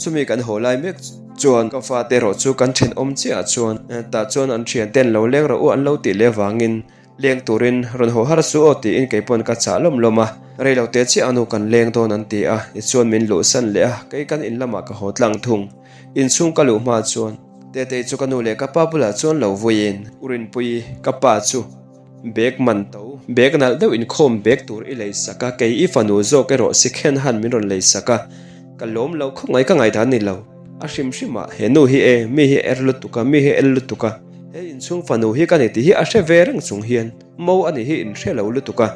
Chumi kan haw lai mek chuan ka fate erawh chu kan thenawm chiahah chuan tah chuan an thianten lo leng rawh u an lo tih leh avangin Leng turin rawn haw har suh aw tiin kei pawn ka chah lawm lawm a, rei lo te chiah anu kan leng dawn an ti a, tichuan min luhsan leh a, kei kan in lamah ka haw tlang thung. Inchhung ka luh hma chuan Tetei chu ka nu leh ka pa bulah chuan lo vuiin U Rinpui ka pa chu bag man to, bag nalh deuh inkhawm bag tur i lei sak a, kei i fanu zawk erawh sikhen han min rawn lei sak a, ka lawm lo khawp mai ka ngaihdan ni lo. A hrim hrim a, he nu hi e, mi hi er lutuk a, mi hi el lutuk a, he inchhung fanu hi ka ni tih hi a hre ve reng chung hian mo a nih hi in hre lo lutuk a,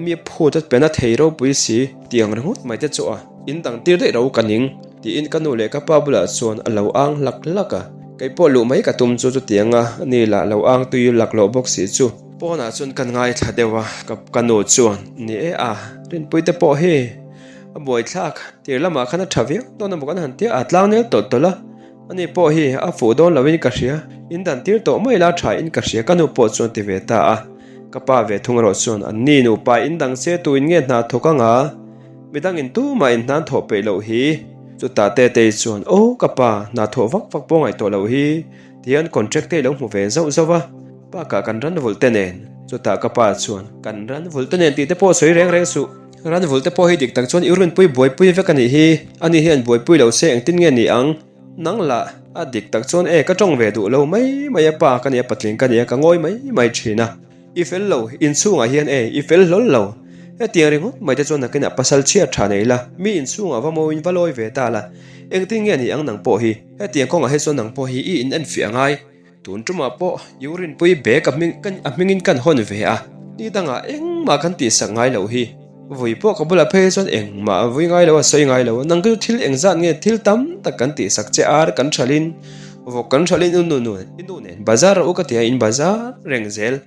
mi phut a pen a thei ropui si tiang ringawt mai te chu a in dang tir daih ro ka ning tiin ka nu leh ka pa bulah chuan a lo ang hlak hlak a, kei pawh luh mai ka tum chu chutiang a ni lah lo ang tui laklawh bawk si chu. Pawnah chuan kan ngaithla deuh a, ka nu chuan, Ni e a, Rinpuite pawh hi a buaithlak, tir lamah khan a tha viau dawn a maw kan han tia a tlangnel tawlh tawlh a, ani pawh hi a fuh dawn loin ka hria, in dan tir tawh mai la tha in ka hria ka nu pawh chuan ti ve ta a, ka pa ve thung erawh chuan, Anni nupa in dang che tuin nge hna thawk anga? Midangin tumah in hnan thawh peih loh hi. Chutah Tetei chuan, Aw ka pa, hna thawh vak vak pawh ngaihtuah loh hi. Tihian contract te i lo hmu ve zauh zauh a, bakah kan ran vulh te nen. Chutah ka pa chuan, Kan ran vulh te nen tih te pawh sawi reng reng suh. Ran vulh te pawh hi dik tak chuan i rinpui buaipui vek a nih hi. Ani hian buaipui lo se engtin nge ni ang? Nang lah, a dik tak chuan e ka tawng ve duh lo mai mai a pa ka nia patling ka nia ka ngawi mai mai thin a. I fel lo, inchhungah hian e, i fel hlawl lo. Hetiang ringawt mai te chuan nakinah pasal chhiat tha nei la, mi inchhungah va mawiin va lawi ve ta la. Engtin nge ni ang nang pawh hi? Hetiang kawngah hi chuan nang pawh hi i in enfiah ngai. Tun tumah pawh urine pui bag a hming kan a hmingin kan hawn ve a, ni dangah engmah kan tihsak ngai loh hi. Vui pawh ka bulah phei chuan engmah a vui ngai lo a sawi ngai lo. Nang chu thil engzat nge thil tam tak kan tihsak che ar kan thalin vawk kan thalin u nu nu i nu nen bazar rawh u ka ti a in bazar reng zel.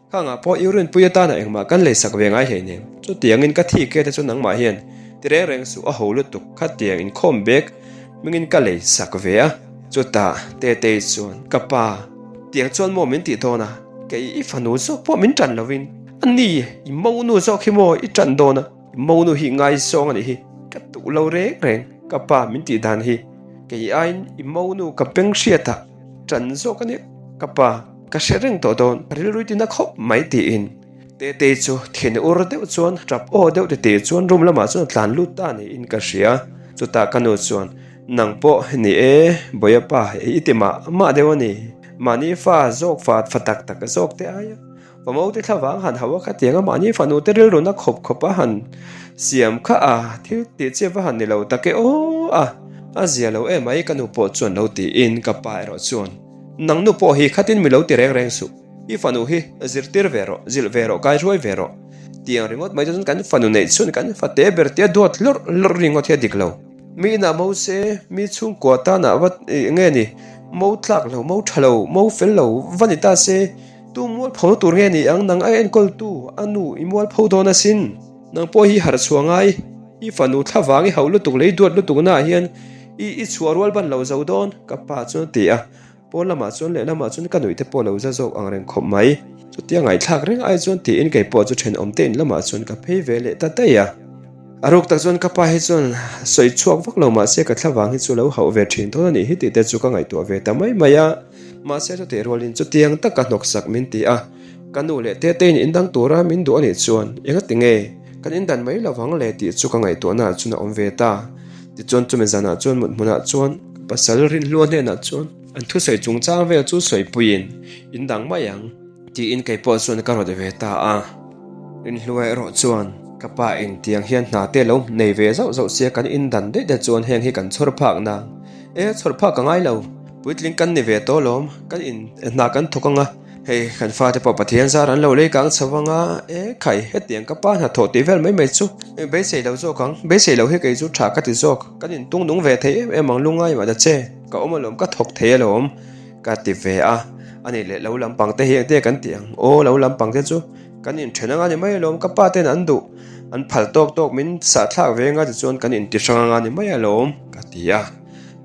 Khangah pawh urine pui atana engmah kan leisak ve ngai hleinem. Chutiangin ka thi ke te chu nangmah hian ti reng reng suh a ho lutuk khatiang inkhawm bek hmingin ka leisak ve a. Chutah Tetei chuan ka pa tiang chuan maw min tih dawn a, kei i fanu zawk pawh min tan lovin a ni i monu zawk hi maw i tan dawn a, i monu hi ngaizawng a nih hi ka duh lo reng reng ka pa min tih dan hi kei aiin i monu ka beng hriatah tan zawk a nia ka pa. Ka hre reng tawh dawn, ka rilru tina khawp mai tiin Tetei chu thin ur deuh chuan tap aw deuh tete chuan room lamah chuan a tlan lut ta niin ka hria. Chutah ka nu chuan, Nang pawh ni e, Bawia pa, i ti mah mah deuh a ni. Mahni fa zawk fa fa tak tak zawk te aia fa mo te thlavang han hauh a khatiang a mahni fanu te rilru na khawp khawp a han siam kha a thil tih chiah va han ni lo tak e aw a, a zia lo emai ka nu pawh chuan lo tiin ka pa erawh chuan. Nang nu pawh hi khatin mi lo ti reng reng suh. I fanu hi zirtir ve rawh, zilh ve rawh, kaihruai ve rawh. Tiang ringawt mai chuan kan fanu neih chhun kan fate ber tia duat lawrh lawrh ringawt hi a dik lo. Mi inah mo se, mi chhungkua tanah va nge ni, mo tlak lo, mo tha lo, mo fel lo va ni ta se, tu mualpho na tur nge ni ang, nang a enkawltu a nu i mualpho dawn asin. Nang pawh hi harh chhuah ngai, i fanu thlavang i hauh lutuk leh i duat lutuk naah hian I i chhuah rual ban lo zo dawn, ka pa chuan a ti a. Pawn lamah chuan lehlamah chuan ka nuih te pawh lo za zawk ang reng khawp mai. Chutia ngaihthlak reng ai chuan tiin kei pawh chu thenawm te in lamah chuan ka phei ve leh ta daih a. A ruk tak chuan ka pa hi chuan sawi chhuak vak lo mahse ka thlavang hi chu lo hauh ve thin dawn a nih hi tih te chu ka ngaihtuah ve ta mai mai a. Mahse chutih rualin chutiang taka hnawksak min ti a. Ka nu leh Tetein indang tura min duh a nih chuan engati nge kan indan mai lovang le tih chu ka ngaihtuahnaah chuan a awm ve ta. Tichuan chumi zanah chuan mut hmunah chuan ka pasal Rinhlua hnenah chuan an thusawi chungchang vel chu sawipuiin indang mai ang tiin kei pawh chuan ka rawt ve ta a. Rinhlua erawh chuan ka pa in tiang hian hna te lo nei ve zauh zauh sia kan indan daih te chuan heng hi kan chhawr phak nang e chhawr phak ka ngai lo puitling kan ni ve tawh alawm kan in hna kan thawk anga Hei kan fate pawh Pathian zar an lo lei kang chho vang a, e khai hetiang ka pa hnathawh tih vel mai mai chu beisei lo zawk ang, beisei lo hi kei chu tha ka ti zawk, kan intung nung ve thei em em ang lungai mah ta che, ka awm alawm ka thawk thei alawm ka ti ve a, ani leh lo lampang te hi engte kan ti ang, aw lo lampang te chu kan inthen anga ni mai alawm ka pa ten an duh an phal tawk tawk min sahthlak ve anga tichuan kan inti hrang anga ni mai alawm ka ti a,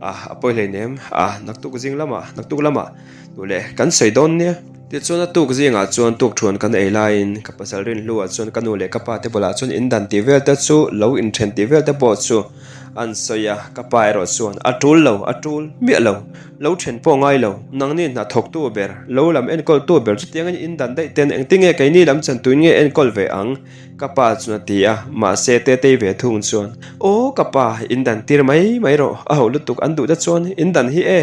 a a pawi hleinem a naktuk zing lamah naktuk lamah. Duh leh kan sawi dawn nia. Tichuan a tuk zingah chuan tukthuan kan ei laiin ka pasal rinhluah chuan ka nu leh ka pa te bulah chuan in dan tih vel te chu lo inthen tih vel te pawh chu an sawi a, ka pa erawh chuan a tul lo, a tul miah lo, lo then pawh ngai lo, nangni hna thawktu ber, lo lam enkawltu ber chutiangin in dan daih ten engtinge keini lam chan tuin nge enkawl ve ang? Ka pa chuan a ti a, mahse Tetei ve thung chuan aw ka pa in dan tir mai mai rawh, a ho lutuk an duh te chuan in dan hi e.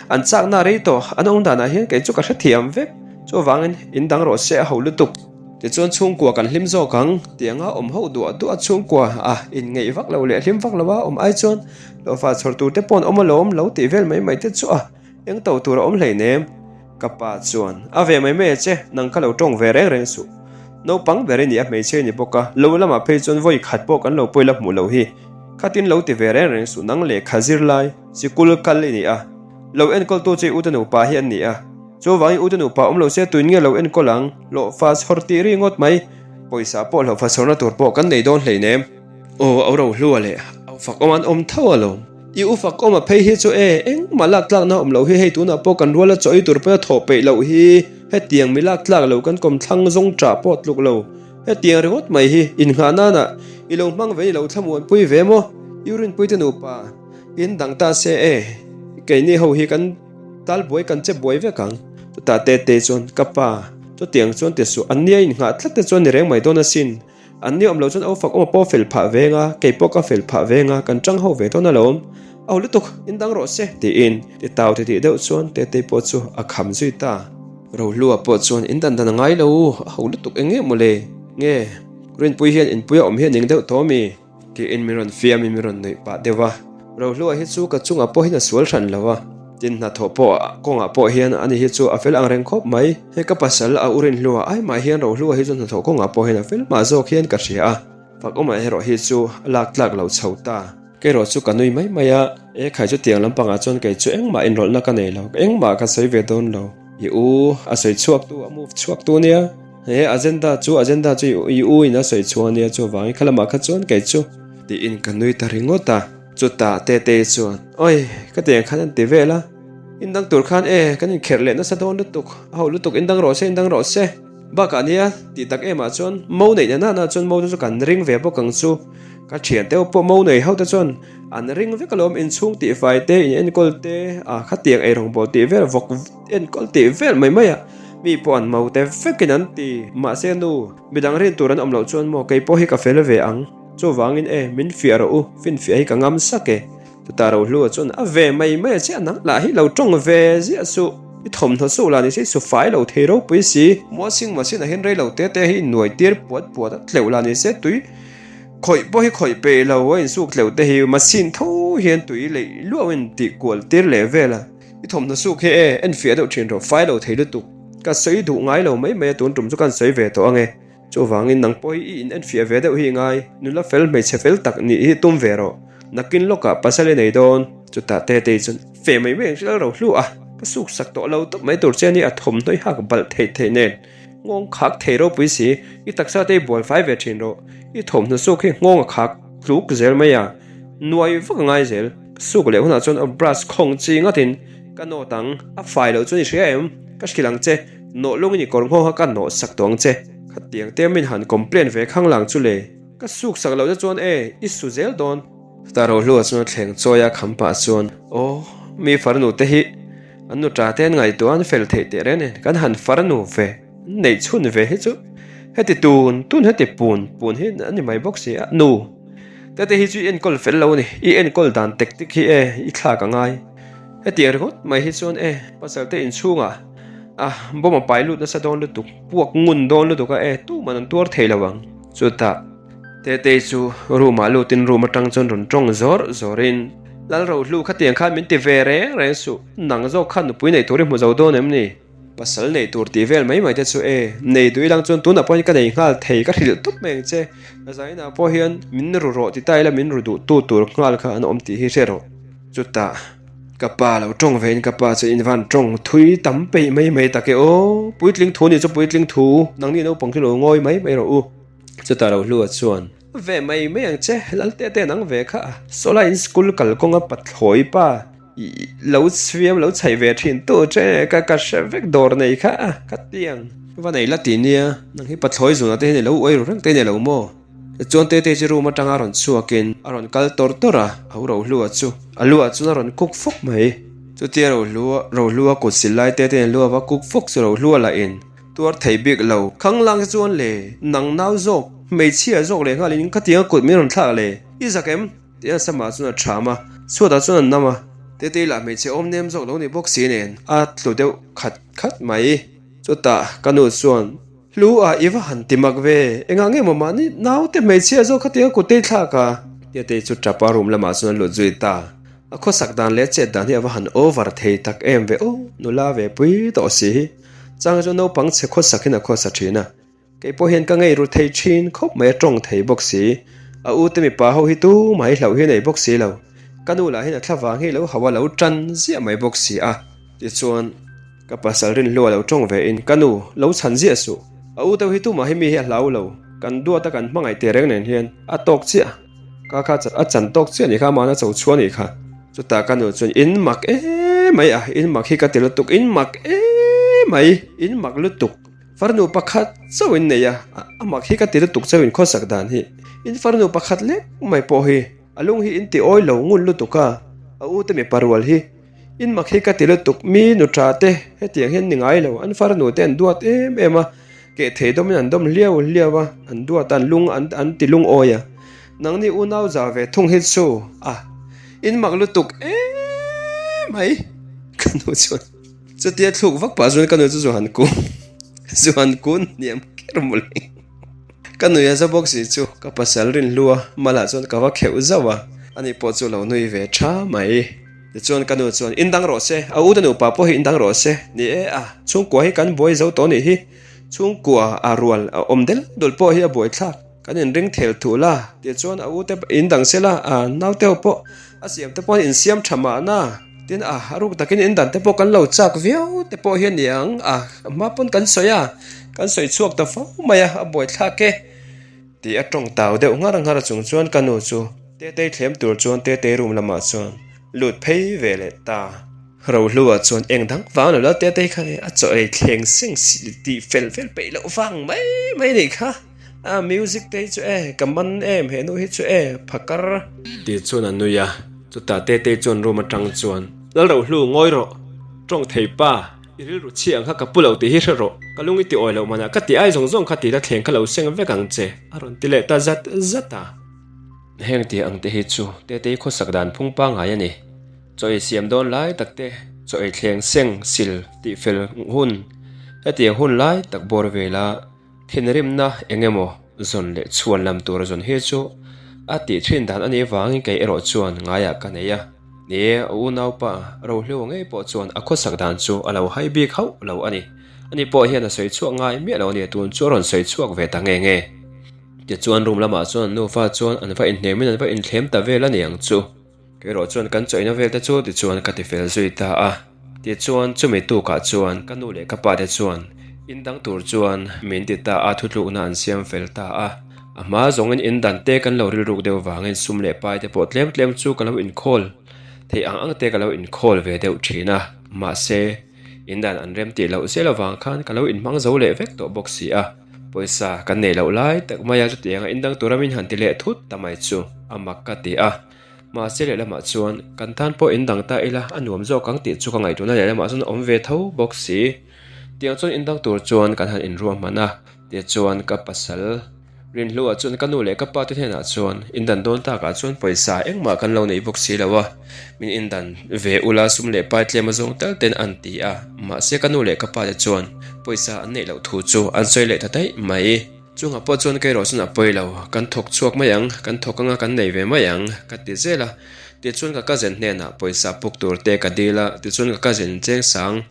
An chakna rei tawh, an awm danah hian kei chu ka hrethiam vek. Chuvangin in dang rawh se a ho lutuk. Tichuan chhungkua kan hlim zawk ang, tianga awm ho duah duah chhungkua a inngeih vak lo leh hlim vak lo a awm ai chuan hlawhfa chhawr tur te pawh an awm alawm lo tih vel mai mai te chu a eng to tur a awm hleinem. Ka pa chuan a ve mai mai a che, nang kha lo tawng ve reng reng suh. Naupang ber i ni a hmeichhe i ni bawk a, lo lamah phei chuan vawi khat pawh kan lo pawi la hmuh loh hi. Khatin lo ti ve reng reng suh nang lehkha zirlai. Sikul kal i ni a, lo enkawltu chu i ute nupa hi an ni a. Chuvangin ute nupa awm lo se tuin nge lo enkawl ang? Hlawhfa chhawr tih ri ngawt mai. Pawisa pawh hlawhfa chhawrna tur pawh kan nei dawn hleinem. Aw, au rohlua leh au fakawm an awm tho alawm. I u fakawm a phei hi chu e, engmah lak tlakna awm loh hi hei tunah pawh kan ruala chaw ei tur pawh a thawh peih loh hi. Hetiang mi lak tlak lo kan kawmthlang zawng ṭah pawh tluk lo. Hetiang ringawt mai hi innghah nana i lo hmang ve i lo thlamuanpui ve maw? I rinpuite nupa in dang ta se e, keini ho hi kan tal buai kan che buai vek ang. Chutah Tete chuan, Ka pa, chutiang chuan ti suh, an nia innghah tlat te chuan ni reng mai dawn asin. An ni awm lo chuan au fak awm a pawh fel phah veng a, kei pawh ka fel phah veng a, kan tang ho ve dawn alawm. Au lutuk, in dang rawh se, tiin ti tau ti tih deuh chuan Tetei pawh chu a kham zui ta. Rohlua pawh chuan in dan dan a ngai lo, a ho lutuk eng nge mawle? Nge, Rinpui hian inpui a awm hi a ning deuh tawh mi? Tiin min rawn fiam in min rawn nuih pah deuh a. Rohlua hi chu ka chungah pawh hian a sual hran lo a, tin hnathawh pawh kawngah pawh hian ani hi chu a fel ang reng khawp mai. Hei ka pasal a u Rinhlua ai mah hian Rohlua hi chu hnathawh kawngah pawh hian a fel mah zawk hian ka hria a, Fakawma erawh hi chu a lak tlak lo chho ta. Kei erawh chu ka nui mai mai a, e khai chutiang lampangah chuan kei chu engmah inrawlhna ka nei lo, engmah ka sawi ve dawn lo. I u a sawi chhuak tu, a move chhuak tu nia. He agenda chu agenda chu i u in a sawi chhuang ania chuvangin kha lamah kha chuan kei chu tiin ka nui ta ringawt a. Chutah Tetei chuan Oi ka tiang khan an ti vel a, in dang tur khan e kan inkherh leh nasa dawn lutuk, a ho lutuk in dang rawh se in dang rawh se. Bakah nia tih tak emah chuan mo neih na nana chuan mo te chu kan ring ve bawk ang chu. Ka thiante ho pawh mo nei ho te chuan an ring vek alawm inchhung tihfai te in enkawl te ah khatiang eirawngbawl tih vel vawk enkawl tih vel mai mai a mi pawh an mo te vekin an ti. Mahse nu midang rin tur an awm loh chuan maw kei pawh hi ka fel ve ang chuvangin e min fiah rawh u finfiah hi ka ngam sak e. Chutah Rohlua chuan a ve mai mai a chiah nang lah hi lo tawng ve ziah suh. I thawmhnaw suh lah ni se i su fai lo thei ropui si. Muasing machine ah hian rei lo te te hi innuai tir puat puat a tleuh lah ni se tui khawih pawh hi khawih peih lo a insuk tleuh te hi machine tho hian tui leih luau in tih kual tir leh vel a. I thawmhnaw suk hi e en fiah deuh thin rawh fai lo thei lutuk. Ka sawi duh ngai lo mai mai a tun tum chu kan sawi ve tawh ange. Chuvangin nang pawh hi i in enfiah ve deuh hi i ngai, nula fel hmeichhe fel tak nih hi tum ve rawh. Nakin lawkah pasal i nei dawn. Chutah Tetei chuan fe mai mai ang hrilh ro hlu a, ka suk sak tawh lo tawp mai tur che ania a thawmhnaw i hak balh theih theih nen nghawng khak thei ropui si, i taksa te i bual fai ve thin rawh, i thawmhnaw suk hi nghawng a khak tluk zel mai a, nuai vak a ngai zel. Ka suk leh hunah chuan a brush khawng chi ngatin ka nawt ang, a fai loh chuan i hria em? Ka hrilh ang che. Nawh lungin i kawr nghawng a ka nawh sak tawh ang che. Khatiang te min han complain ve khang lang chu le. Ka suk sak loh te chuan e, i su zel dawn. Chutah Rohlua chuan a thleng chawi a kham pah chuan, Aw, mi farnu te hi an nu ta te an ngaihtuah an fel theih teh reng nen kan han farnu ve, an neih chhun ve hi chu heti tun tun heti pun pun hi a ni mai bawk si a, nu te te hi chu i enkawl fel lo a ni, i enkawl dan tactic hi e i thlak a ngai. Hetiang ringawt mai hi chuan e, pasal te inchhungah a bomb a pai lut nasa dawn lutuk, puak ngun dawn lutuk a e, tuman an tuar thei lo ang. Chutah Tetei chu room ah lutin room atang chuan rawn tawng zawr zawrin, Lalrohlu khatiang khan min ti ve reng reng suh, nang zawk khan nupui neih tur i hmu zo dawn em ni? Pasal neih tur tih vel mai mai te chu e, nei duh ilang chuan tunah pawh hian ka nei nghal thei ka hrilh tawp mai ang che, ka zainah pawh hian min ru rawh ti ta ila min ru duh tu tur nghal kha an awm tih hi hre rawh. Chutah ka pa lo tawng ve in ka pa chu in van tawng thui tam peih mai mai tak e aw, puitling thu nih chu puitling thu, nangni naupang chu lo ngawi mai mai rawh u. Chutah Rohlua chuan, Ve mai mai ang che, Lalte te nang ve kha, sawlai in school kalkawnga pathlawi pa lo chhiam lo chhaih ve thin tu che ka ka hre vek dawr nei kha ka ti ang. Va nei la ti nia, nang hi pathlawi zunah te hian i lo uai ru reng te nei lo maw? Tichuan Tete chu room atanga rawn chhuakin a rawn kal tawr tawr a, a u Rohlua chu a luah chuan a rawn kuk fawk mai. Chutia Rohlua Rohlua kut sil lai Tete in a lu ava kuk fawk chu Rohlua lah in tuar thei bik lo. Khanglang te chuan le nang nau zawk hmeichhia zawk leh nghalin khatiang a kut min rawn thlak le i zak em? Tia Sama chuan a ṭham a, chhuatah chuan an nam a. Tetei lah hmeichhe awm nem zawk lo ni bawk si nen a tlu deuh khat khat mai. Chutah ka nu chuan, Hlu a, i va han ti mak ve, engah nge maw mahni naute hmeichhia zawk kha tia kut tei thlak a? Tetei chu ṭap a room lamah chuan a lut zui ta. A khawsak dan leh chet dan hi a va han over thei tak em ve aw, nula ve pui tawh si hi. Chang chu naupang chhe khawsak in a khawsa ṭhin a. Kei pawh hian ka ngei ru thei thin khawp mai a tawng thei bawk si. A u te mipa ho hi tu mai hlauh hi a nei bawk si lo. Ka nu lah hian a thla vang hi lo hauh a lo tan ziah mai bawk si a. Tichuan. Ka pasal rinhlu a lo tawng ve in, Ka nu, lo chhan ziah suh. A u deuh hi tumah hi mi hi a hlau lo. Kan duat a kan hmangaih teh reng nen hian a tawk chiah. Ka kha a chan tawk chiah nih kha, amahna cho chhuah nih kha. Chutah ka nu chuan, In mak emai a, in mak hi ka ti lutuk, in mak emai, in mak lutuk. Farnu pakhat chauh in nei a, a mak hi ka ti lutuk chauh in khawsak dan hi. In farnu pakhat lek mai pawh hi a lung hi in ti awi lo ngun lutuk a, a u te mipa rual hi in mak hi ka ti lutuk mi nu tha te hetiang hian ni ngai lo, an farnu te an duat em em a, keh thei dawm in an dawm hliau hliau a, an duat a an lung an an ti lungawi a, nangni unau za ve thung hi chu a in mak lutuk em mai ka nu chuan. Chutia thluk vak pah chuan ka nu chu Zuhan kun Zuhan kun hniam kher mawlh hi. Ka nui a za bawk si chu ka pasal rinhlua malah chuan ka va kheuh zauh a, ani pawh chu lo nui ve tha mai. Tichuan ka nu chuan in dang rawh se, a u te nupa pawh hi in dang rawh se, ni e a, chhungkua hi kan buai zo tawh nih hi, chhungkua a rual a awm del dul pawh hi a buai thlak. Kan inring thel thuh la, tichuan a u te in dang se la, a naute ho pawh a siam te pawh insiam tha mahna, tin a a ruk takin in dan te pawh kan lo chak viau te pawh hi a ni ang, a hma pawn kan sawi a, kan sawi chhuak ta fo mai a, a buaithlak e tih a tawng tau deuh nghar nghar chung chuan ka nu chu Tetei thlem tur chuan Tetei room lamah chuan lut phei ve leh ta. Rohlua chuan eng dang vang lo la Tetei kha a chaw ei thleng seng si tih fel fel peih loh vang mai mai nih kha. A music te hi chu e, ka man em he nu hi chu e, phakar. Tih chuan a nui a, chutah Tetei chuan room atang chuan, Lalrohlu ngawi rawh, tawng thei pa, i rilru chhi ang kha ka pu lo tih hi hre rawh, ka lung i ti awi loh manah ka tih ai zawng zawng kha tih la thleng kha lo seng vek ang che, a rawn ti leh ta zat zat a. Heng tih ang te hi chu Tetei khawsak dan phung pangngai a ni. Chaw ei siam dawn lai tak te, chaw ei thleng seng sil tih fel hun, hetiang hun lai tak bawr vela Thinrimna eng emaw zawn leh chhuan lam tur a zawn hi chu a tih thin dan a nih vangin kei erawh chuan ngaiah ka nei a. Ni e, a unaupa Rohliua ngei pawh chuan a khawsak dan chu a lo hai bik hauh lo a ni. Ani pawh hian a sawi chhuak ngai miah lo a ni, tun chu a rawn sawi chhuak ve ta nge nge. Tichuan room lamah chuan an nufa chuan an va inhnemin an va inthlem ta vel a ni ang chu. Kerawh chuan kan chawina vel te chu tichuan ka ti fel zui ta a. Tichuan chumi tukah chuan ka nu leh ka pa te chuan in dang tur chuan min ti ta a, thutlukna an siam fel ta a. A hma zawngin in dan te kan lo rilruk deuh vangin sum leh pai te pawh tlem tlem chu ka lo inkhawl theih ang ang te ka lo inkhawl ve deuh thin a. Mahse, in dan an rem tih loh zel avang khan ka lo inhmang zo leh vek tawh bawk si a. Pawisa kan neih loh lai tak maia chutianga in dang tura min han ti leh thut ta mai chu a mak ka ti a. Mahse lehlamah chuan kan tan pawh in dang ta ila a nuam zawk ang tih chu ka ngaihtuahna lehlamah chuan a awm ve tho bawk si. Tiang chuan in dang tur chuan kan han inruahman a, tichuan ka pasal Rinhluah chuan ka nu leh ka pa te hnenah chuan in dan dawn takah chuan pawisa engmah kan lo nei bawk si lo a, min in dan ve ula sum leh pai tlem a zawng tal ten an ti a, mahse ka nu leh ka pa te chuan pawisa an neih loh thu chu an sawi leh ta daih mai. Chungah pawh chuan kei erawh chuan a pawi lo, kan thawk chhuak mai ang, kan thawk anga kan nei ve mai ang, ka ti zel a. Tichuan ka cousin hnenah pawisa puk tur te ka dil a, tichuan ka cousin cheng sang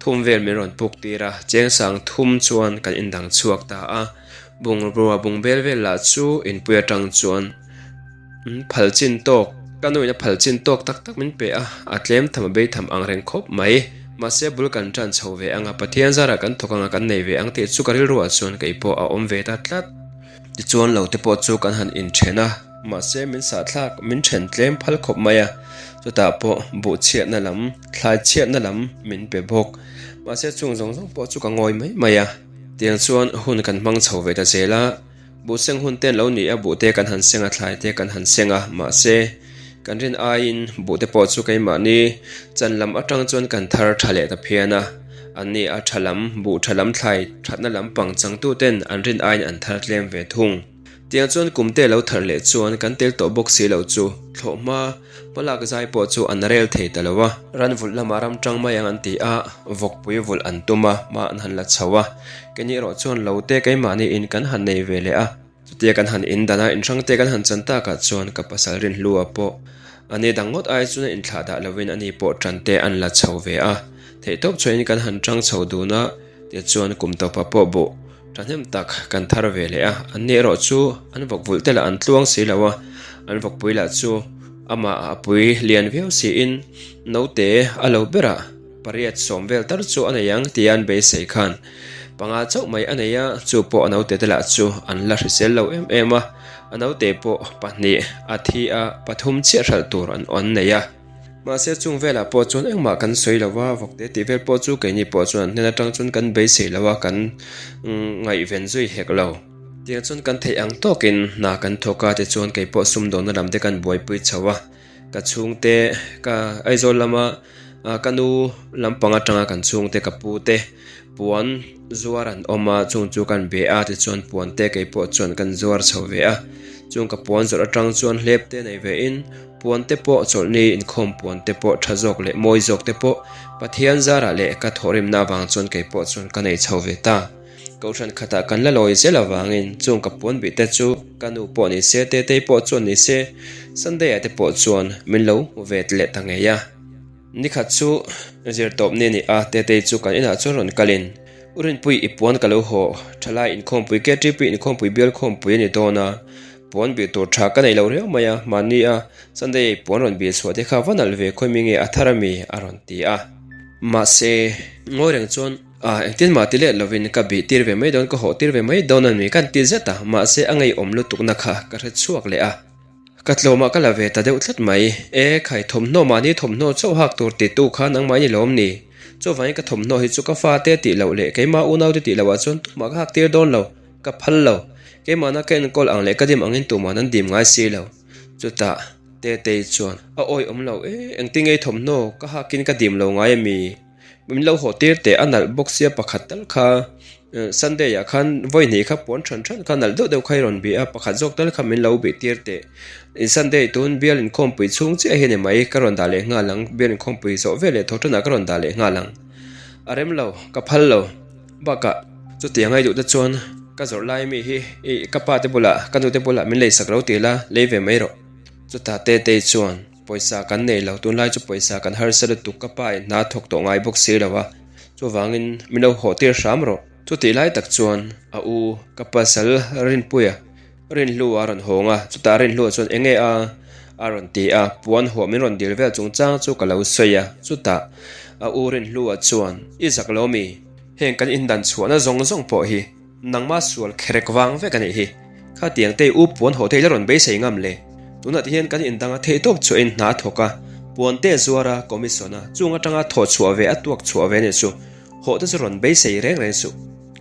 thum vel min rawn puk tir a, cheng sang thum chuan kan indang chhuak ta a. Bungrua bungbel vel lah chu inpui atang chuan phal chin tawk, ka nuin a phal chin tawk tak tak min pe a, a tlem tham a bei tham ang reng khawp mai. Mahse bul kan tan chho ve ang a, Pathian zarah kan thawk ang a, kan nei ve ang tih chu ka rilruah chuan kei pawh a awm ve ta tlat. Tichuan lo te pawh chu kan han inthen a, mahse min sahthlak min then tlem phal khawp mai a, chutah pawh buh chhiatna lam, thlai chhiatna lam min pe bawk. Mahse chung zawng zawng pawh chu ka ngawi mai mai a. Tiang chuan hun kan hmang chho ve ta zel a, buh seng hun te an lo ni a, buh te kan han seng a, thlai te kan han seng a, mahse kan rin aiin buh te pawh chu keimahni chan lam atang chuan kan thar tha leh ta phian a, an ni a tha lam, buh tha lam thlai thatna lam pang changtu ten an rin aiin an thar tlem ve thung. Tiang chuan kum te lo thar leh chuan kan tel tawh bawk si lo chu thlawh hma hmalak zai pawh chu an rel thei ta lo a. Ran vulh lamah ram tang mai ang an ti a, vawkpui vulh an tum a, hma an han la chho a. Keini erawh chuan lo te keimahni in kan han nei ve leh a. Chutia kan han in dan a, in hrang te kan han chan takah chuan ka pasal rinhlua pawh a ni dang ngawt ai chuan a inthlah dah lovin ani pawh tan te an la chho ve a. Theihtawp chhuahin kan han tang chho dun a, tichuan kum tawpah pawh buh Thahnem tak kan thar ve leh a, an ni erawh chu an vawk vulh te lah an tluang si lo a, an vawkpui lah chu amah a pui lian viau siin naute a lo berah. Pariat sawm vel tar chu a nei ang tia an beisei khan panga chauh mai a nei a, chu pawh a naute te lah chu an la hrisel lo em em a, a naute pawh pahnih a thi a, pathum chiah hralh tur an an nei a. Mahse chung velah pawh chuan engmah kan sawi lo va, vawkte tih vel pawh chu keini pawh chuan an hnen atang chuan kan beisei lo a, kan ngaihven zui hek lo. Tiang chuan kan theih ang tawkin hna kan thawk a, tichuan keipawh sumdawnna lam te kan buaipui chho a. Ka chhungte ka Aizawl lama ka nu lampang atanga kan chhungte ka pu te puan zuar an awm a chung chu kan be a tichuan puan te kei pawh chuan kan zuar chho ve a chung ka puan zawrh atang chuan hlep te nei ve in puan te pawh chawlhni inkhawm puan te pawh tha zawk leh mawi zawk te pawh Pathian zarah leh ka thawhrimna avang chuan kei pawh chuan ka nei chho ve ta. Kohhran khatah kan la lawi zel avangin chung ka puan bih te chu ka nu pawh ni se, Tetei pawh chuan ni se, Sunday ah te pawh chuan min lo hmu ve leh ta ngei a. Nikhat chu zir tawp ni a ni a, Tetei chu kan inah chuan rawn kalin, U Rinpui i puan ka lo haw, thalai inkhawmpui KTP inkhawmpui bial khawmpui a ni dawn a, puan bih tur tha ka nei lo riau mai a, mahni a Sunday i puan rawn bih chhuah te kha va nalh ve khawi mi nge a thar a mi? a rawn ti a. Mahse, ngawi reng chuan. A, engtin mah ti let lovin ka bih tir ve mai dawn, ka hawh tir ve mai dawn a ni kan ti zet a, mahse a ngeiawm lutukna kha ka hre chhuak leh a. Ka tlawmah ka la ve ta deuh tlat mai. E, khai thawmhnaw mahni thawmhnaw chauh hak tur titu kha nangmah i ni lawm ni? Chuvangin ka thawmhnaw hi chu ka fate tih loh leh keimah unaute tih loh ah chuan tumah ka hak tir dawn lo, ka phal lo. Keimahna ka enkawl ang leh ka dim angin tumah an dim ngai si lo. Chutah Tetei chuan, A awih awm lo e, engtin ngei thawmhnaw ka hakin ka dim lo ngai a mi? Min lo haw tir teh a nalh bawk sia pakhat tal kha Sunday ah khan vawi hnih kha puan than than kha nalh deuh deuh kha i rawn bih a pakhat zawk tal kha min lo bih tir teh in Sunday tun bial inkhawmpui chhung chiah hi a ni mai ka rawn dah leh nghal ang bial inkhawmpui zawh vel leh tho tanah ka rawn dah leh nghal ang a rem lo ka phal lo bakah chutiang a i duh te chuan ka zawrh lai mi hi i ka pa te bulah ka nu te bulah min lei sak lo ti la lei ve mai rawh chutah Tetei chuan. Pawisa kan nei lo, tunlai chu pawisa kan harsa lutuk, ka pa in hna thawk tawh ngai bawk si lo a, chuvangin min lo haw tir hram rawh. Chutih lai tak chuan a u ka pasal Rinpuia Rinhlu a rawn hawng a, chutah Rinhlua chuan eng nge a a rawn ti a, puan huah min rawn dil vel chungchang chu ka lo sawi a, chutah a u Rinhlua chuan i zak lo mi? Heng kan indan chhuahna zawng zawng pawh hi Nangmah sual kherek vang vek a nih hi. Khatiang te u puan haw thei la rawn beisei ngam le. Tunah te hian kan indang a theih tawp chhuahin hna a thawk a, puan te zuar a, commission a, chung atanga thawh chhuah ve a tuak chhuah ve nih chu haw te chu rawn beisei reng reng suh.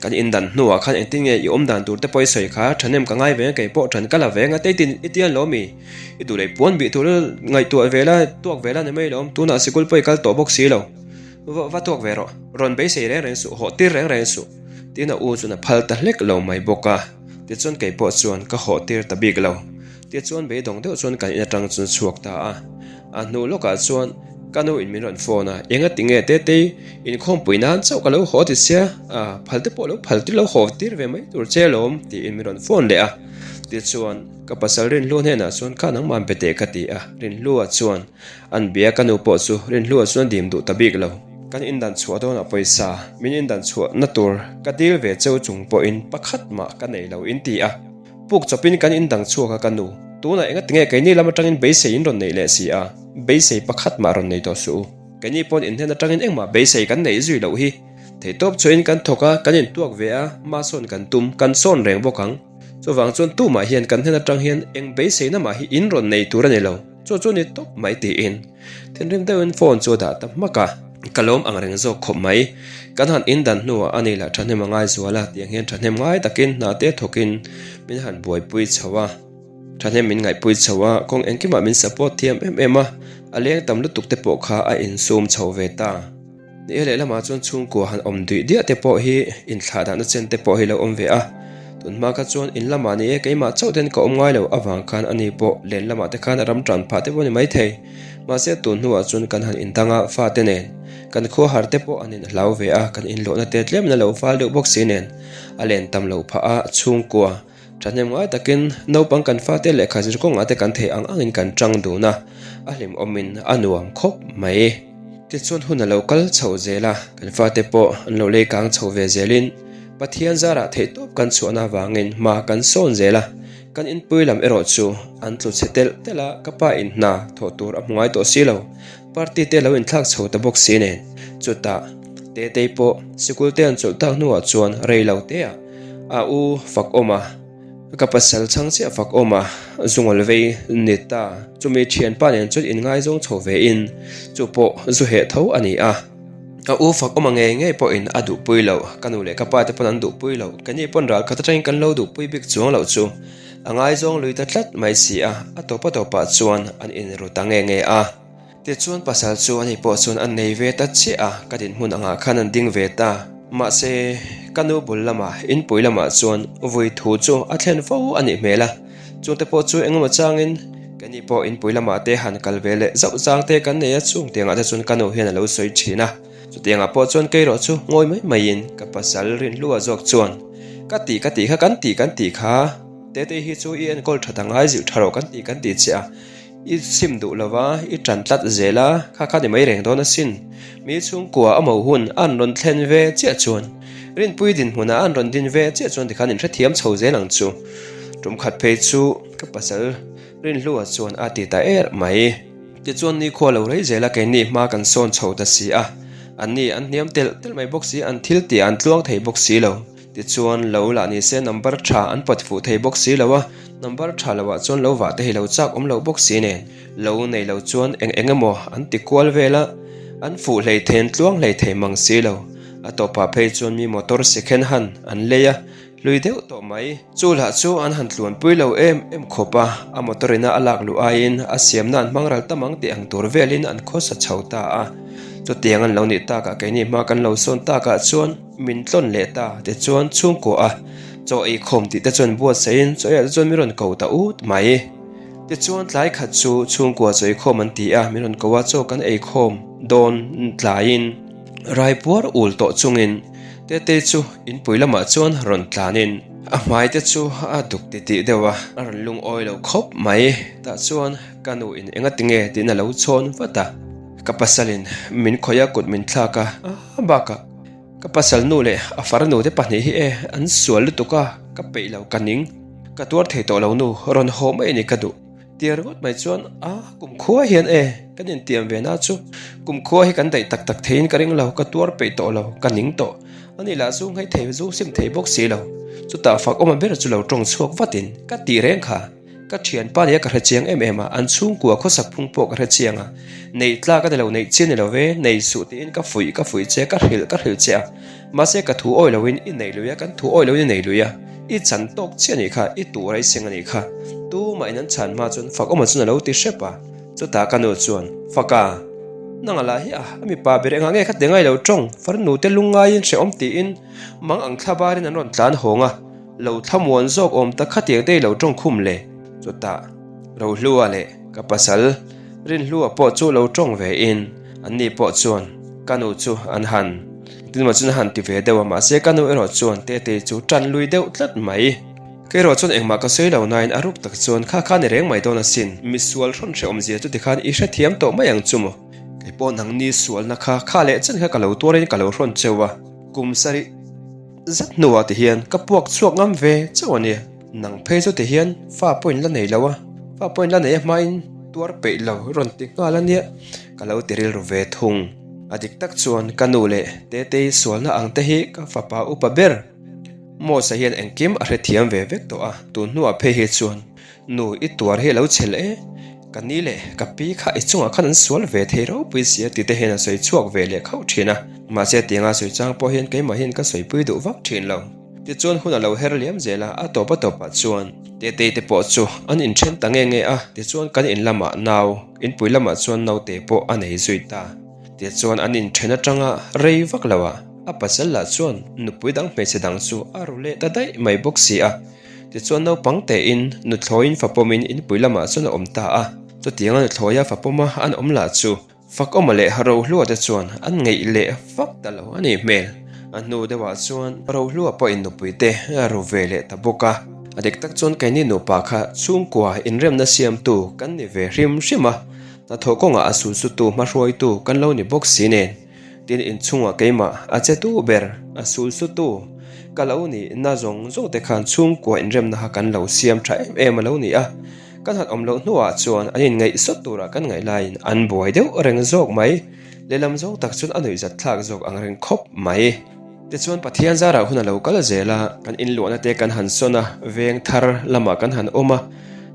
Kan indan hnuah khan engtin nge i awm dan tur te pawh i sawi kha thahnem ka ngai ve a, kei pawh than ka la ve nga tei tin i tian lo mi? I duh leh puan bih tur ngaihtuah ve la, tuak ve la ni mai lawm, tunah sikul pawh i kal tawh bawk si lo. Va tuak ve rawh, rawn beisei reng reng suh, haw tir reng reng suh. Tin a u chuan a phal ta hlek lo mai bawk a, tichuan kei pawh chuan ka hawh tir ta bik lo. Tichuan beidawng deuh chuan kan in atang chuan chhuak ta a. A hnu lawkah chuan ka nu in min rawn phone a, enga tinge Tetei inkhawmpui nan chauh ka lo haw ti sia, a phal te pawh lo phal tir lo haw tir ve mai tur che alawm tiin min rawn phone leh a. Tichuan ka pasal Rinhlu hnenah chuan kha nangmah be teh ka ti a, Rinhlua chuan an bia ka nu pawh chu Rinhlua chuan a dim duh ta bik lo. Kan indan chhuah dawnah pawisa min indan chhuahna tur ka dil ve cheu chung pawhin pakhat mah ka nei lo in ti a. Puk chawpin kan indang chhuak a ka nu, tunah enga tinge keini lam atangin beisei in rawn neih leh si a, beisei pakhat mah rawn nei tawh suh u. Keini pawn inhnen atangin engmah beisei kan neih zui loh hi. Theihtawp chhuahin kan thawk a, kan intuak ve a, hma sawn kan tum, kan sawn reng bawk ang. Chuvang chuan tumah hian kan hnen atang hian eng beiseina mah hi in rawn nei tur a ni lo, chu chu ni tawp mai tiin thinrim deuhin phone chu a dah ta hmak a. Ka lawm ang reng zawk khawp mai. Kan han in dan hnuah a ni lah thahnem a ngai zual a, tiang hian thahnem ngai takin hna te thawkin min han buaipui chho a, thahnem min ngaihpui chho a, kawng engkimah min support thiam em em a, a leng tam lutuk te pawh kha a insum chho ve ta. Ni e lehlamah chuan chhungkua han awm duih diah te pawh hi inthlah dahna chen te pawh hi lo awm ve a. Tun hma kha chuan in lamah ni e keimah chauh ten ka awm ngai lo avang khan ani pawh len lamah te khan a ram tan phah te pawh a ni maithei. Mahse tun hnuah chuan kan han indang a fate nen kan khua har te pawh an inhlau ve a kan inhlawhna te tlemna lo fal deuh bawk si nen a len tam lo phah a chhungkua Thahnem ngai takin naupang kan fate lehkha zir kawngah te kan theih ang angin kan tang dun a, a hlimawmin a nuam khawp mai. Tichuan hun a lo kal chho zel a, kan fate pawh an lo lei kang chho ve zelin Pathian zarah theihtawp kan chhuahna avangin hma kan sawn zel a, kan inpui lam erawh chu an tlu chhe telh telh a, ka pa in hna thawh tur a hmu ngai tawh si lo, party te lo inthlak chho ta bawk si nen. Chutah Tetei pawh sikul te an chawlh tak hnuah chuan rei lo teah a u Fakawma, ka pasal chhang chiah Fakawma zungawl vei ni ta. Chumi thianpa nen chuan inngaizawng chho vein chu pawh zu heh tho a ni a. A u Fakawma ngei ngei pawhin a duhpui loh, ka nu leh ka pa te pawn an duhpui loh, keini pawn ral khat atangin kan lo duhpui bik chuang loh chu a ngaizawng lui ta tlat mai si a, a tawp a tawpah chuan an inru ta nge nge a. Tichuan pasal chu ani pawh chuan a nei ve ta chiah a, ka dinhmun angah khan an ding ve ta. Mahse, ka nu bul lamah, inpui lamah chuan vui thu chu a thlen fo a nih hmel a, chungte pawh chu engemaw changin keini pawh inpui lamah te han kal ve leh zauh zang te kan nei a, chung tiangah te chuan ka nu hian a lo sawi thin a. Chutiangah pawh chuan kei erawh chu ngawi mai maiin ka pasal rinhlua zawk chuan, Ka tih ka tih kha kan tih kan tih kha, Tetei hi chu i enkawl that a ngai zilh tha rawh kan tih kan tih che a, I sim duh lo va, i ṭan tlat zel a, kha kha ni mai reng dawn asin. Mi chhungkua a mo hun an rawn thlen ve chiah chuan, Rinpui dinhmunah an rawn din ve chiah chuan tikhan inhrethiam chho zel ang chu. Tum khat phei chu ka pasal Rinhlua chuan a ti ta er mai. Tichuan nikhua lo rei zel a, keini hma kan sawn chho ta si a, anni an hniam telh telh mai bawk si, an thil tih an tluang thei bawk si lo. Tichuan, lo lah ni se number tha an pawt fuh thei bawk si lo a, number tha lo ah chuan lo vah te hi lo chak awm lo bawk si nen, lo nei lo chuan eng eng emaw an ti kual vel a, an fuh hlei thei an tluang hlei thei mang si lo. A tawpah phei chuan mi motor second hand an lei a, hlui deuh tawh mai. Chu lah chu an han tluanpui lo em em khawp a, a motor ina a lak luh aiin a siamna an hmang ral tam ang tih ang tur velin an khawsa chho ta a. Chutiang an lo nih takah keini hma kan lo sawn takah chuan, Min tlawn leh ta tichuan chhungkaw a chaw ei khawm tih te chuan buatsaihin chaw eiah te chuan min rawn ko ta ut mai. Tichuan tlai khat chu chhungkua chaw ei khawm an ti a, min rawn ko a chaw kan ei khawm dawn tlaiin raipuar ul tawh chungin Tetei chu inpui lamah chuan rawn tlanin a hmai te chu a duk titih deuh a, a rawn lungawi lo khawp mai. Tah chuan ka nu in engatinge tiin a lo chhawn vat a, ka pasalin min khawih a kut min thlak a, a bakah Ka pasal nu leh a farnu te pahnih hi e an sual lutuk a, ka peih lo ka ning, ka tuar thei tawh lo nu rawn haw mai a ni ka duh. Tia ringawt mai chuan a kumkhua hian e kan intiam ve na chu kumkhua hi kan daih tak tak theiin ka ring lo, ka tuar peih tawh lo, ka ning tawh. Ani lah zu ngei thei zu sim thei bawk si lo. Chutah fak awma ber chu lo tawng chhuak vatin ka tih reng kha. Ka thianpa nia ka hre chiang em em a, an chhungkua khawsak phung pawh ka hre chiang a, neih tlak a ni lo, neih chi a ni lo ve, nei suh tiin ka fuih ka fuih che, ka hrilh ka hrilh che a, mahse ka thu awi loin i nei lui a, kan thu awi loin i nei lui a, i chan tawk chiah a nih kha, i tur a i seng a nih kha, tumah in an chhan hma chuan fak awma chuan a lo ti hrep a, chutah ka nu chuan, Faka, nanga lah hi a, a mipa ber engah nge kha ti ngai lo tawng, farnu te lungngaiin hrehawm tiin mang ang thla barin an rawn tlan hawng a, Lo thlamuan zawk awm ta khatiang te i lo tawng khum le. Chutah Rohlua leh ka pasal Rinhlua pawh chu lo tawng ve in an ni pawh chuan ka nu chu an han tinmaw chuan a han ti ve deuh a mahse ka nu erawh chuan Tetei chu tan lui deuh tlat mai. Kei erawh chuan engmah ka sawi lo nain a ruk tak chuan kha kha ni reng mai dawn asin. Misual hrawn hrehawm zia chu tikhan i hrethiam tawh mai ang chu maw. Kei pawh nangni sualna kha kha leh chen kha ka lo tuarin ka lo hrawn cheu a kum sarih. Zet hnuah ti hian ka puak chhuak ngam ve chauh a nia. Nang phei chu ti hian fa pawh in la nei lo a, fa pawh in la nei a hmain tuar peih lo rawn ti nghal a nia ka lo ti rilru ve thung. A dik tak chuan ka nu leh Tetei sualna ang te hi ka fapa upa ber Mawsa hian engkim a hrethiam ve vek tawh a, tun hnuah phei hi chuan Nu, i tuar hi a lo chhel e. Ka ni leh ka pi kha i chungah khan an sual ve thei ropui sia ti te hian a sawi chhuak ve leh khauh thin a. Mahse tianga sawi chang pawh hian keimah hian ka sawipui duh vak thin lo. Tichuan hun a lo her liam zel a, a tawp a tawpah chuan Tetei te pawh chu an inthen ta nge nge a, tichuan kan in lamah nau, inpui lamah chuan naute pawh a nei zui ta. Tichuan an inthen atanga rei vak lo a, a pasal lah chuan nupui dang hmeichhe dang chu a ru leh ta daih mai bawk si a. Tichuan naupang tein nuthlawiin fapawmin inpui lamah chuan a awm ta a. Chutianga nuthlawia fapawma an awm lah chu Fakawma leh Rohlua te chuan an ngeih leh vak ta lo a nih hmel. A hnu deuhah chuan Rohlua pawhin nupui te a ru ve leh ta bawk a. A dik tak chuan keini nupa kha chhungkua inremna siamtu kan ni ve hrim hrim a, hnathawh kawngah a sulsutu hmahruaitu kan lo ni bawk si nen. Tin, inchhungah keimah a che tu ber, a sul su tu ka lo nih na zawng zawng te khan chhungkua inremna kha kan lo siam tha em em a lo ni a. Kan han awm loh hnuah chuan an inngaih sawt turah kan ngaih laiin an buai deuh reng zawk mai. Lehlam zawng tak chuan a nuihzat thlak zawk ang reng khawp mai. Tichuan Pathian zarah hun a lo kal zel a, kan inluahna te kan han sawn a, veng thar lamah kan han awm a.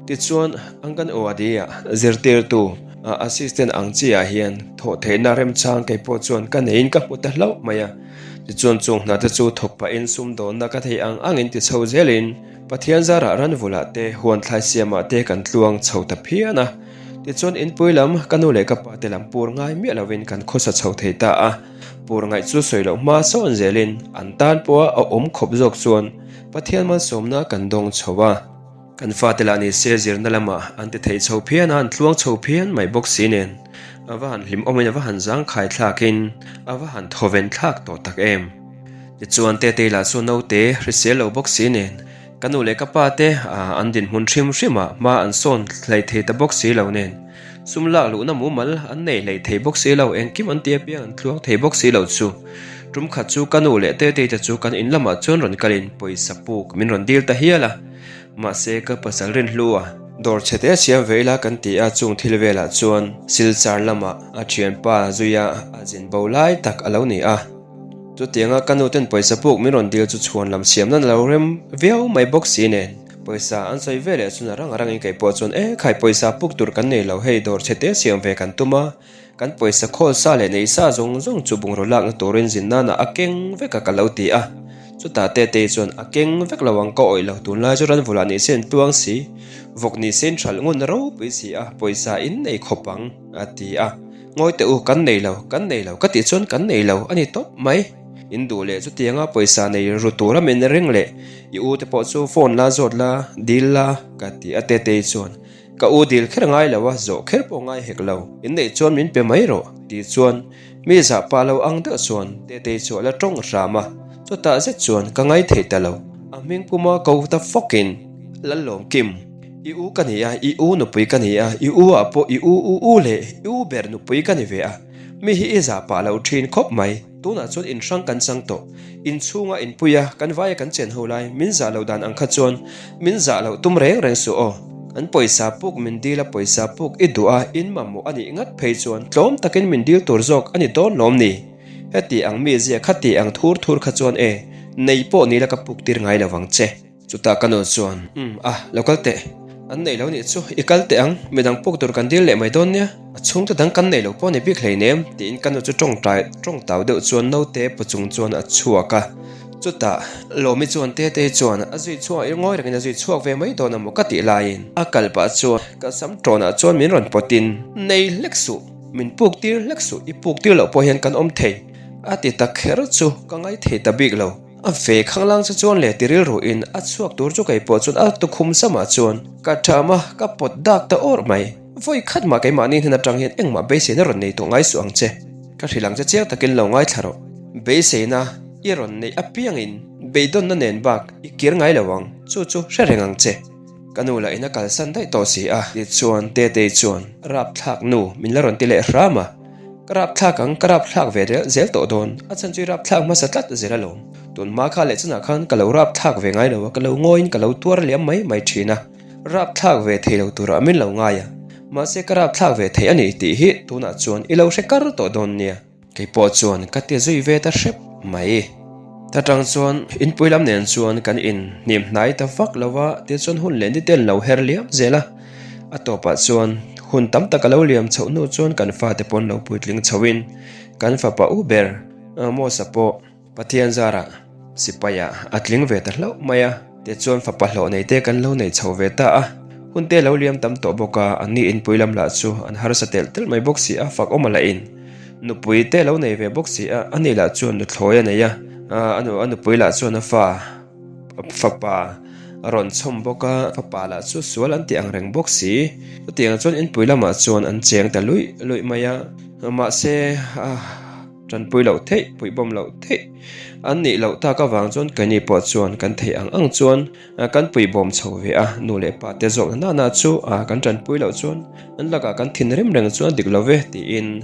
Tichuan Anganwadi ah zirtirtu assistant ang chi ah hian thawh theihna remchang kei pawh chuan ka neiin ka hmu ta hlauh mai a. Tichuan chung hna te chu thawk pahin sumdawnna ka theih ang angin ti chho zelin Pathian zarah ranvulah te huan thlai siamah te kan tluang chho ta phian a. Tichuan inpui lam ka nu leh ka pa te lam pur ngai miah lovin kan khawsa chho thei ta a. Pur ngaih chu sawi loh hma sawn zelin an tan pawha a awm khawp zawk chuan Pathian malsawmna kan dawng chho a. Kan fate lah ni se zirna lamah an ti thei chho phian a, an tluang chho phian mai bawk si nen a va han hlim awmin a va han zangkhai thlakin a va han thawven thlak tawh tak em. Tichuan Tetei lah chu naute hrisel lo bawk si nen ka nu leh ka pa te an dinhmun hrim hrim ah hma an sawn hlei thei ta bawk si lo nen sum lak luhna mumal an nei hlei thei bawk si lo, engkim an ti apiang an tluang thei bawk si lo chu tum khat chu ka nu leh Tetei te chu kan in lamah chuan rawn kalin pawisa puk min rawn dil ta hial a. Mahse ka pasal rin hlu a, dawr chhe te siam ve ila kan ti a, chung thil velah chuan Silchar lamah a thianpa zuia a zin bo lai tak a lo ni a. Chutianga ka nu ten pawisa puk min rawn dil chu chhuan lam siam nan a lo rem viau mai bawk si nen pawisa an sawi ve leh chuan a rang a rangin kei pawh chuan e khai pawisa puk tur kan nei lo hei dawr chhe te siam ve kan tum a, Kan pawisa khawl sa leh nei sa zawng zawng chu bungraw lakna turin zin nana a keng vek a ka lo ti a. Chutah Tetei chuan a keng vek lo ang ka awih lo, tunlai chu ranvulah ni se an tuang si, vawk ni se in hralh ngun ropui si a, pawisa in nei khawp ang a ti a. Ngawi teh u, kan nei lo, kan nei lo ka tih chuan kan nei lo a ni tawp mai. In duh leh chutianga pawisa nei ru tura min ring leh i u te pawh chu phone la zawt la, dil la ka ti a Tetei chuan. Ka u dil kher ngai lo a, zawh kher pawh ngai hek lo. Inneih chuan min pe mai rawh, tih chuan mi zah pah lo ang deuh chuan Tetei chu a la tawng hram a, chutah zet chuan ka ngai thei ta lo. A hming puma ko ta fawkin, Lallawmkim, i u ka ni a, i u nupui ka ni a, i u ah pawh i u u u leh i u ber nupui ka ni ve a, mi hi i zah pah lo thin khawp mai. Tunah chuan in hrang kan chang tawh. In chhunga in pui a, kan vaia kan chen ho lai, min zah loh dan ang kha chuan min zah loh tum reng reng suh aw. Kan pawisa puk min dil a, pawisa puk i duh a, in mamawh a nih ngat phei chuan tlawm takin min dil tur zawk a ni dawn lawm ni? Heti ang mizia khati ang thur thur kha chuan e, nei pawh ni la ka puk tir ngai lo vang che. Chutah ka nu chuan, Umm a, lo kal teh. An nei lo nih chu, i kal teh ang, midang puk tur kan dil leh mai dawn nia. A chhungte dang kan nei lo pawh ni bik hleinem, tiin ka nu chu tawngtai tawngtau deuh chuan naute paw chung chuan a chhuak a. Chutah Lawmi chuan Tetei chuan a zui chhuak i ngawi rengin a zui chhuak ve mai dawn a maw ka tih laiin a kal pah chuan ka sam tawnah chuan min rawn pawtin, Nei hlek suh, min puk tir hlek suh, i puk tir loh pawh hian kan awm thei, a ti ta kher chu ka ngaithei ta bik lo. A ve khanglang chu chuan leh ti rilru in a chhuak tur chu kei pawh chuan a tukhum samah chuan ka tham a, ka pawt dak ta awrh mai. Vawi khat mah keimahni hnen atang hian engmah beiseina rawn nei tawh ngai suh ang che. Ka hrilh ang che chiang takin lo ngaithla rawh. Beiseina i rawn neih apiangin beidawnna nen bak i kir ngai lo ang, chu chu hre reng ang che. Ka nu lah in a kalsan daih tawh si a. Tichuan Tetei chuan rapthlak nu min la rawn ti leh hram a. Ka rapthlak ang, ka rapthlak ve zel tawh dawn. A chhan chu i rapthlak hmasa tlat zel alawm. Tun hma kha leh chunah khan ka lo rapthlak ve ngai lo a, ka lo ngawiin ka lo tuar liam mai mai thin a. Rapthlak ve thei lo turah min lo ngai a. Mahse ka rapthlak ve thei a ni tih hi tunah chuan i lo hre kar tawh dawn nia. Kei pawh chuan ka ti zui ve ta hrep mai. Ta tang chuan inpui lam nen chuan kan in hnim hnai ta vak lo va, tichuan hun leh ni ten lo her liam zel a. A tawpah chuan hun tam tak a lo liam chhoh hnu chuan kan fate pawn lo puitling chhoin kan fapa u ber Amos-a pawh Pathian zarah sipaiah a tling ve ta hlauh mai a, tichuan fapa hlawh nei te kan lo nei chho ve ta a. Hun te lo liam tam tawh bawk a, anni inpui lam lah chu an harsa telh telh mai bawk si a, fak awm a la in. Nupui te lo nei ve bawk si a, ani lah chuan nuthlawi a nei a, a nupui lah chuan a fa fapa a rawn chhawm bawk a, fapa lah chu sual an tih ang reng bawk si. Chutiang chuan inpui lamah chuan an cheng ta luih luih mai a, mahse Tanpui loh theih, puihbawm loh theih an nih loh tak avang chuan keini pawh chuan kan theih ang ang chuan kan puihbawm chho ve a, nu leh pa te zawk na na chu kan tanpui loh chuan an lakah kan thinrim reng chuan a dik lo ve tiin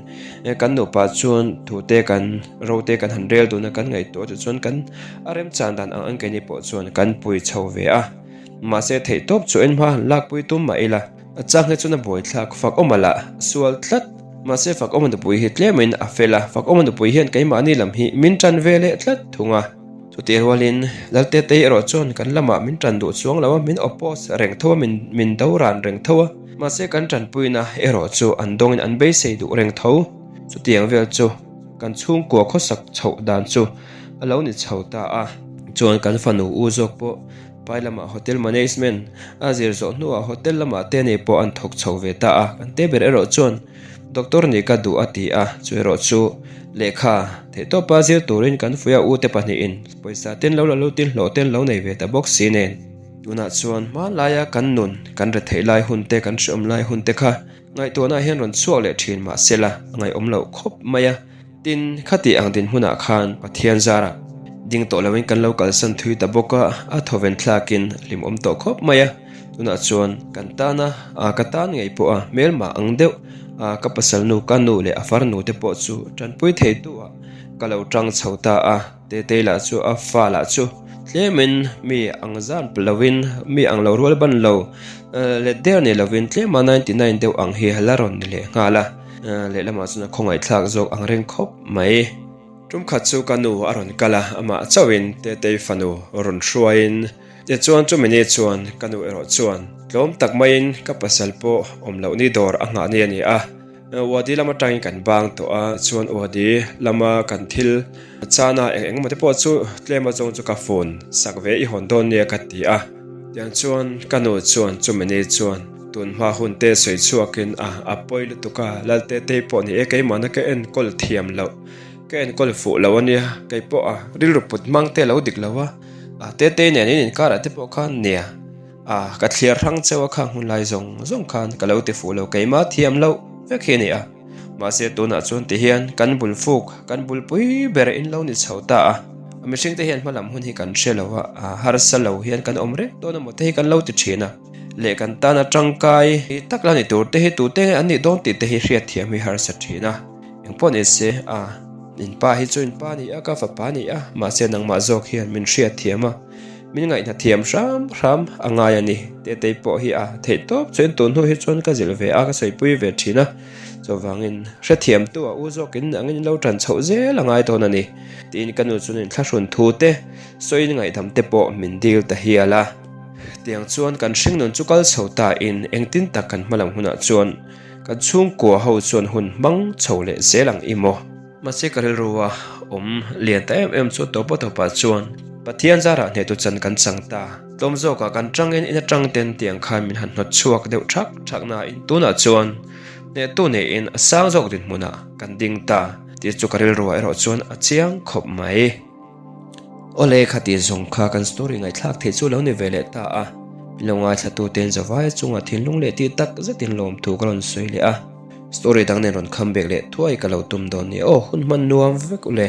kan nupa chuan thu te kan ro te kan han rel dun a, kan ngaihtuah chu chuan kan a remchan dan ang ang keini pawh chuan kan pui chho ve a, mahse theihtawp chu en hma han lakpui tum mah ila. A chang hi chuan a buaithlak fak awm a lah sual tlat. Mahse fak awm a nupui hi tlemin a fel a, fak awm a nupui hian keimahni lam hi min tan ve leh tlat thung a. Chutih rualin Laltetei erawh chuan kan lamah min tan duh chuang lo a, min oppose reng tho a, min min do ran reng tho a. Mahse kan tanpuina erawh chu an dawngin an beisei duh reng tho. Chutiang vel chu kan chhungkua khawsak chhoh dan chu a lo ni chho ta a. Chuan kan fanu u zawk pawh Pai lamah Hotel Management a zir zawh hnuah hotel lamah te nei pawh an thawk chho ve ta a, kan te ber erawh chuan Doctor nih ka duh a ti a, chu erawh chu lehkha theihtawpa zir turin kan fuia u te pahnihin pawisa ten lo la lutin hlawh ten lo nei ve ta bawk si nen. Tunah chuan hmanlaia kan nun, kan retheih lai hun te, kan hreawm lai hun te kha ngaihtuahna hian rawn chhuak leh thin mahsela a ngaihawm loh khawp mai a. Tin, khati ang dinhmunah khan Pathian zarah ding tawh loin kan lo kalsan thui ta bawk a, a thawven thlakin a hlimawm tawh khawp mai a. Tunah chuan kan tana ka tan ngei pawh a hmelmah ang deuh a, ka pasal nu, ka nu leh a farnu te pawh chu tanpui theitu ah ka lo tang chho ta a. Tetei lah chu a fa lah chu tlemin mi ang zan lovin mi ang lo rual ban lo let der ni lovin tlema 99 deuh ang hi la rawn ni leh nghal a. Lehlamah chuan a khawngaihthlak zawk ang reng khawp mai. Tum khat chu ka nu a rawn kal a, amah chauhin Tetei fanu rawn hruaiin tichuan chumi ni chuan ka nu erawh chuan tlawm tak maiin ka pasal pawh awm loh ni dawr a nghah ni a ni a. Wadi lam atangin kan bang tawh a, chuan Wadi lama kan thil chana eng eng emaw te pawh chu tlem azawng chu ka phone sak ve i hawn dawn nia ka ti a. Tiang chuan ka nu chuan chumi ni chuan tun hma hun te sawi chhuakin a a pawi lutuk a, Laltetei pawh ni e keimahna ka enkawl thiam loh, ka enkawl fuh loh a nia, kei pawh a rilru put hmang te a lo dik lo a, Tetei nen in inkarah te pawh khan nia. A, ka thliar hrang cheu a khang hun lai zawng zawng khan ka lo ti fuh lo keimah thiam loh vek hi a ni a. Mahse tunah chuan ti hian kan bul fuk, kan bulpui ber in lo ni chho ta a. A mihring te hian hmalam hun hi kan hre lo a, a harsa lo hian kan awm reng dawn emaw te hi kan lo ti thin a. Leh kan tana tangkai tak la ni tur te hi tute nge an nih dawn tih te hi hriatthiam hi harsa thin a. Engpawh ni se, a, in pa hi chu in pa ni a, ka fapa ni a, mahse nangmah zawk hian min hriatthiam a. Min ngaihna thiam hram hram a ngai a ni. Tetei pawh hi a theih tawp chuan tun hnu hi chuan ka zilh ve a, ka sawipui ve thin a. Chuvangin hrethiamtu a u zawkin angin lo tan chhoh zel a ngai dawn a ni. Tiin ka nu chuan inthlahrun thu te, sawiin ngaihdam te pawh min dil ta hial a. Tiang chuan kan hringnun chu kal chho ta in engtin tak kan hmalam hunah chuan kan chhungkua ho chuan hun hmang chho leh zel ang i maw? Mahse ka rilru a awm lian ta em em chu tawpa tawpah chuan Pathian zarah hnehtu chan kan chang ta. Tlawm zawkah kan tangin in atang ten tiang khan min han hnawt chhuak deuh thak thak nain tunah chuan hnehtu neiin a sang zawk dinhmunah kan ding ta tih chu ka rilruah erawh chuan a chiang khawp mai. Awle khati zawng kha kan story ngaihthlak theih chu lo ni ve leh ta a, min lo ngaithla ten zavai chungah thinlung leh tih tak zetin lawmthu ka rawn sawi leh a. Story dang nen rawn kham bek leh thuai ka lo tum dawn nia aw hun hman nuam vek ule.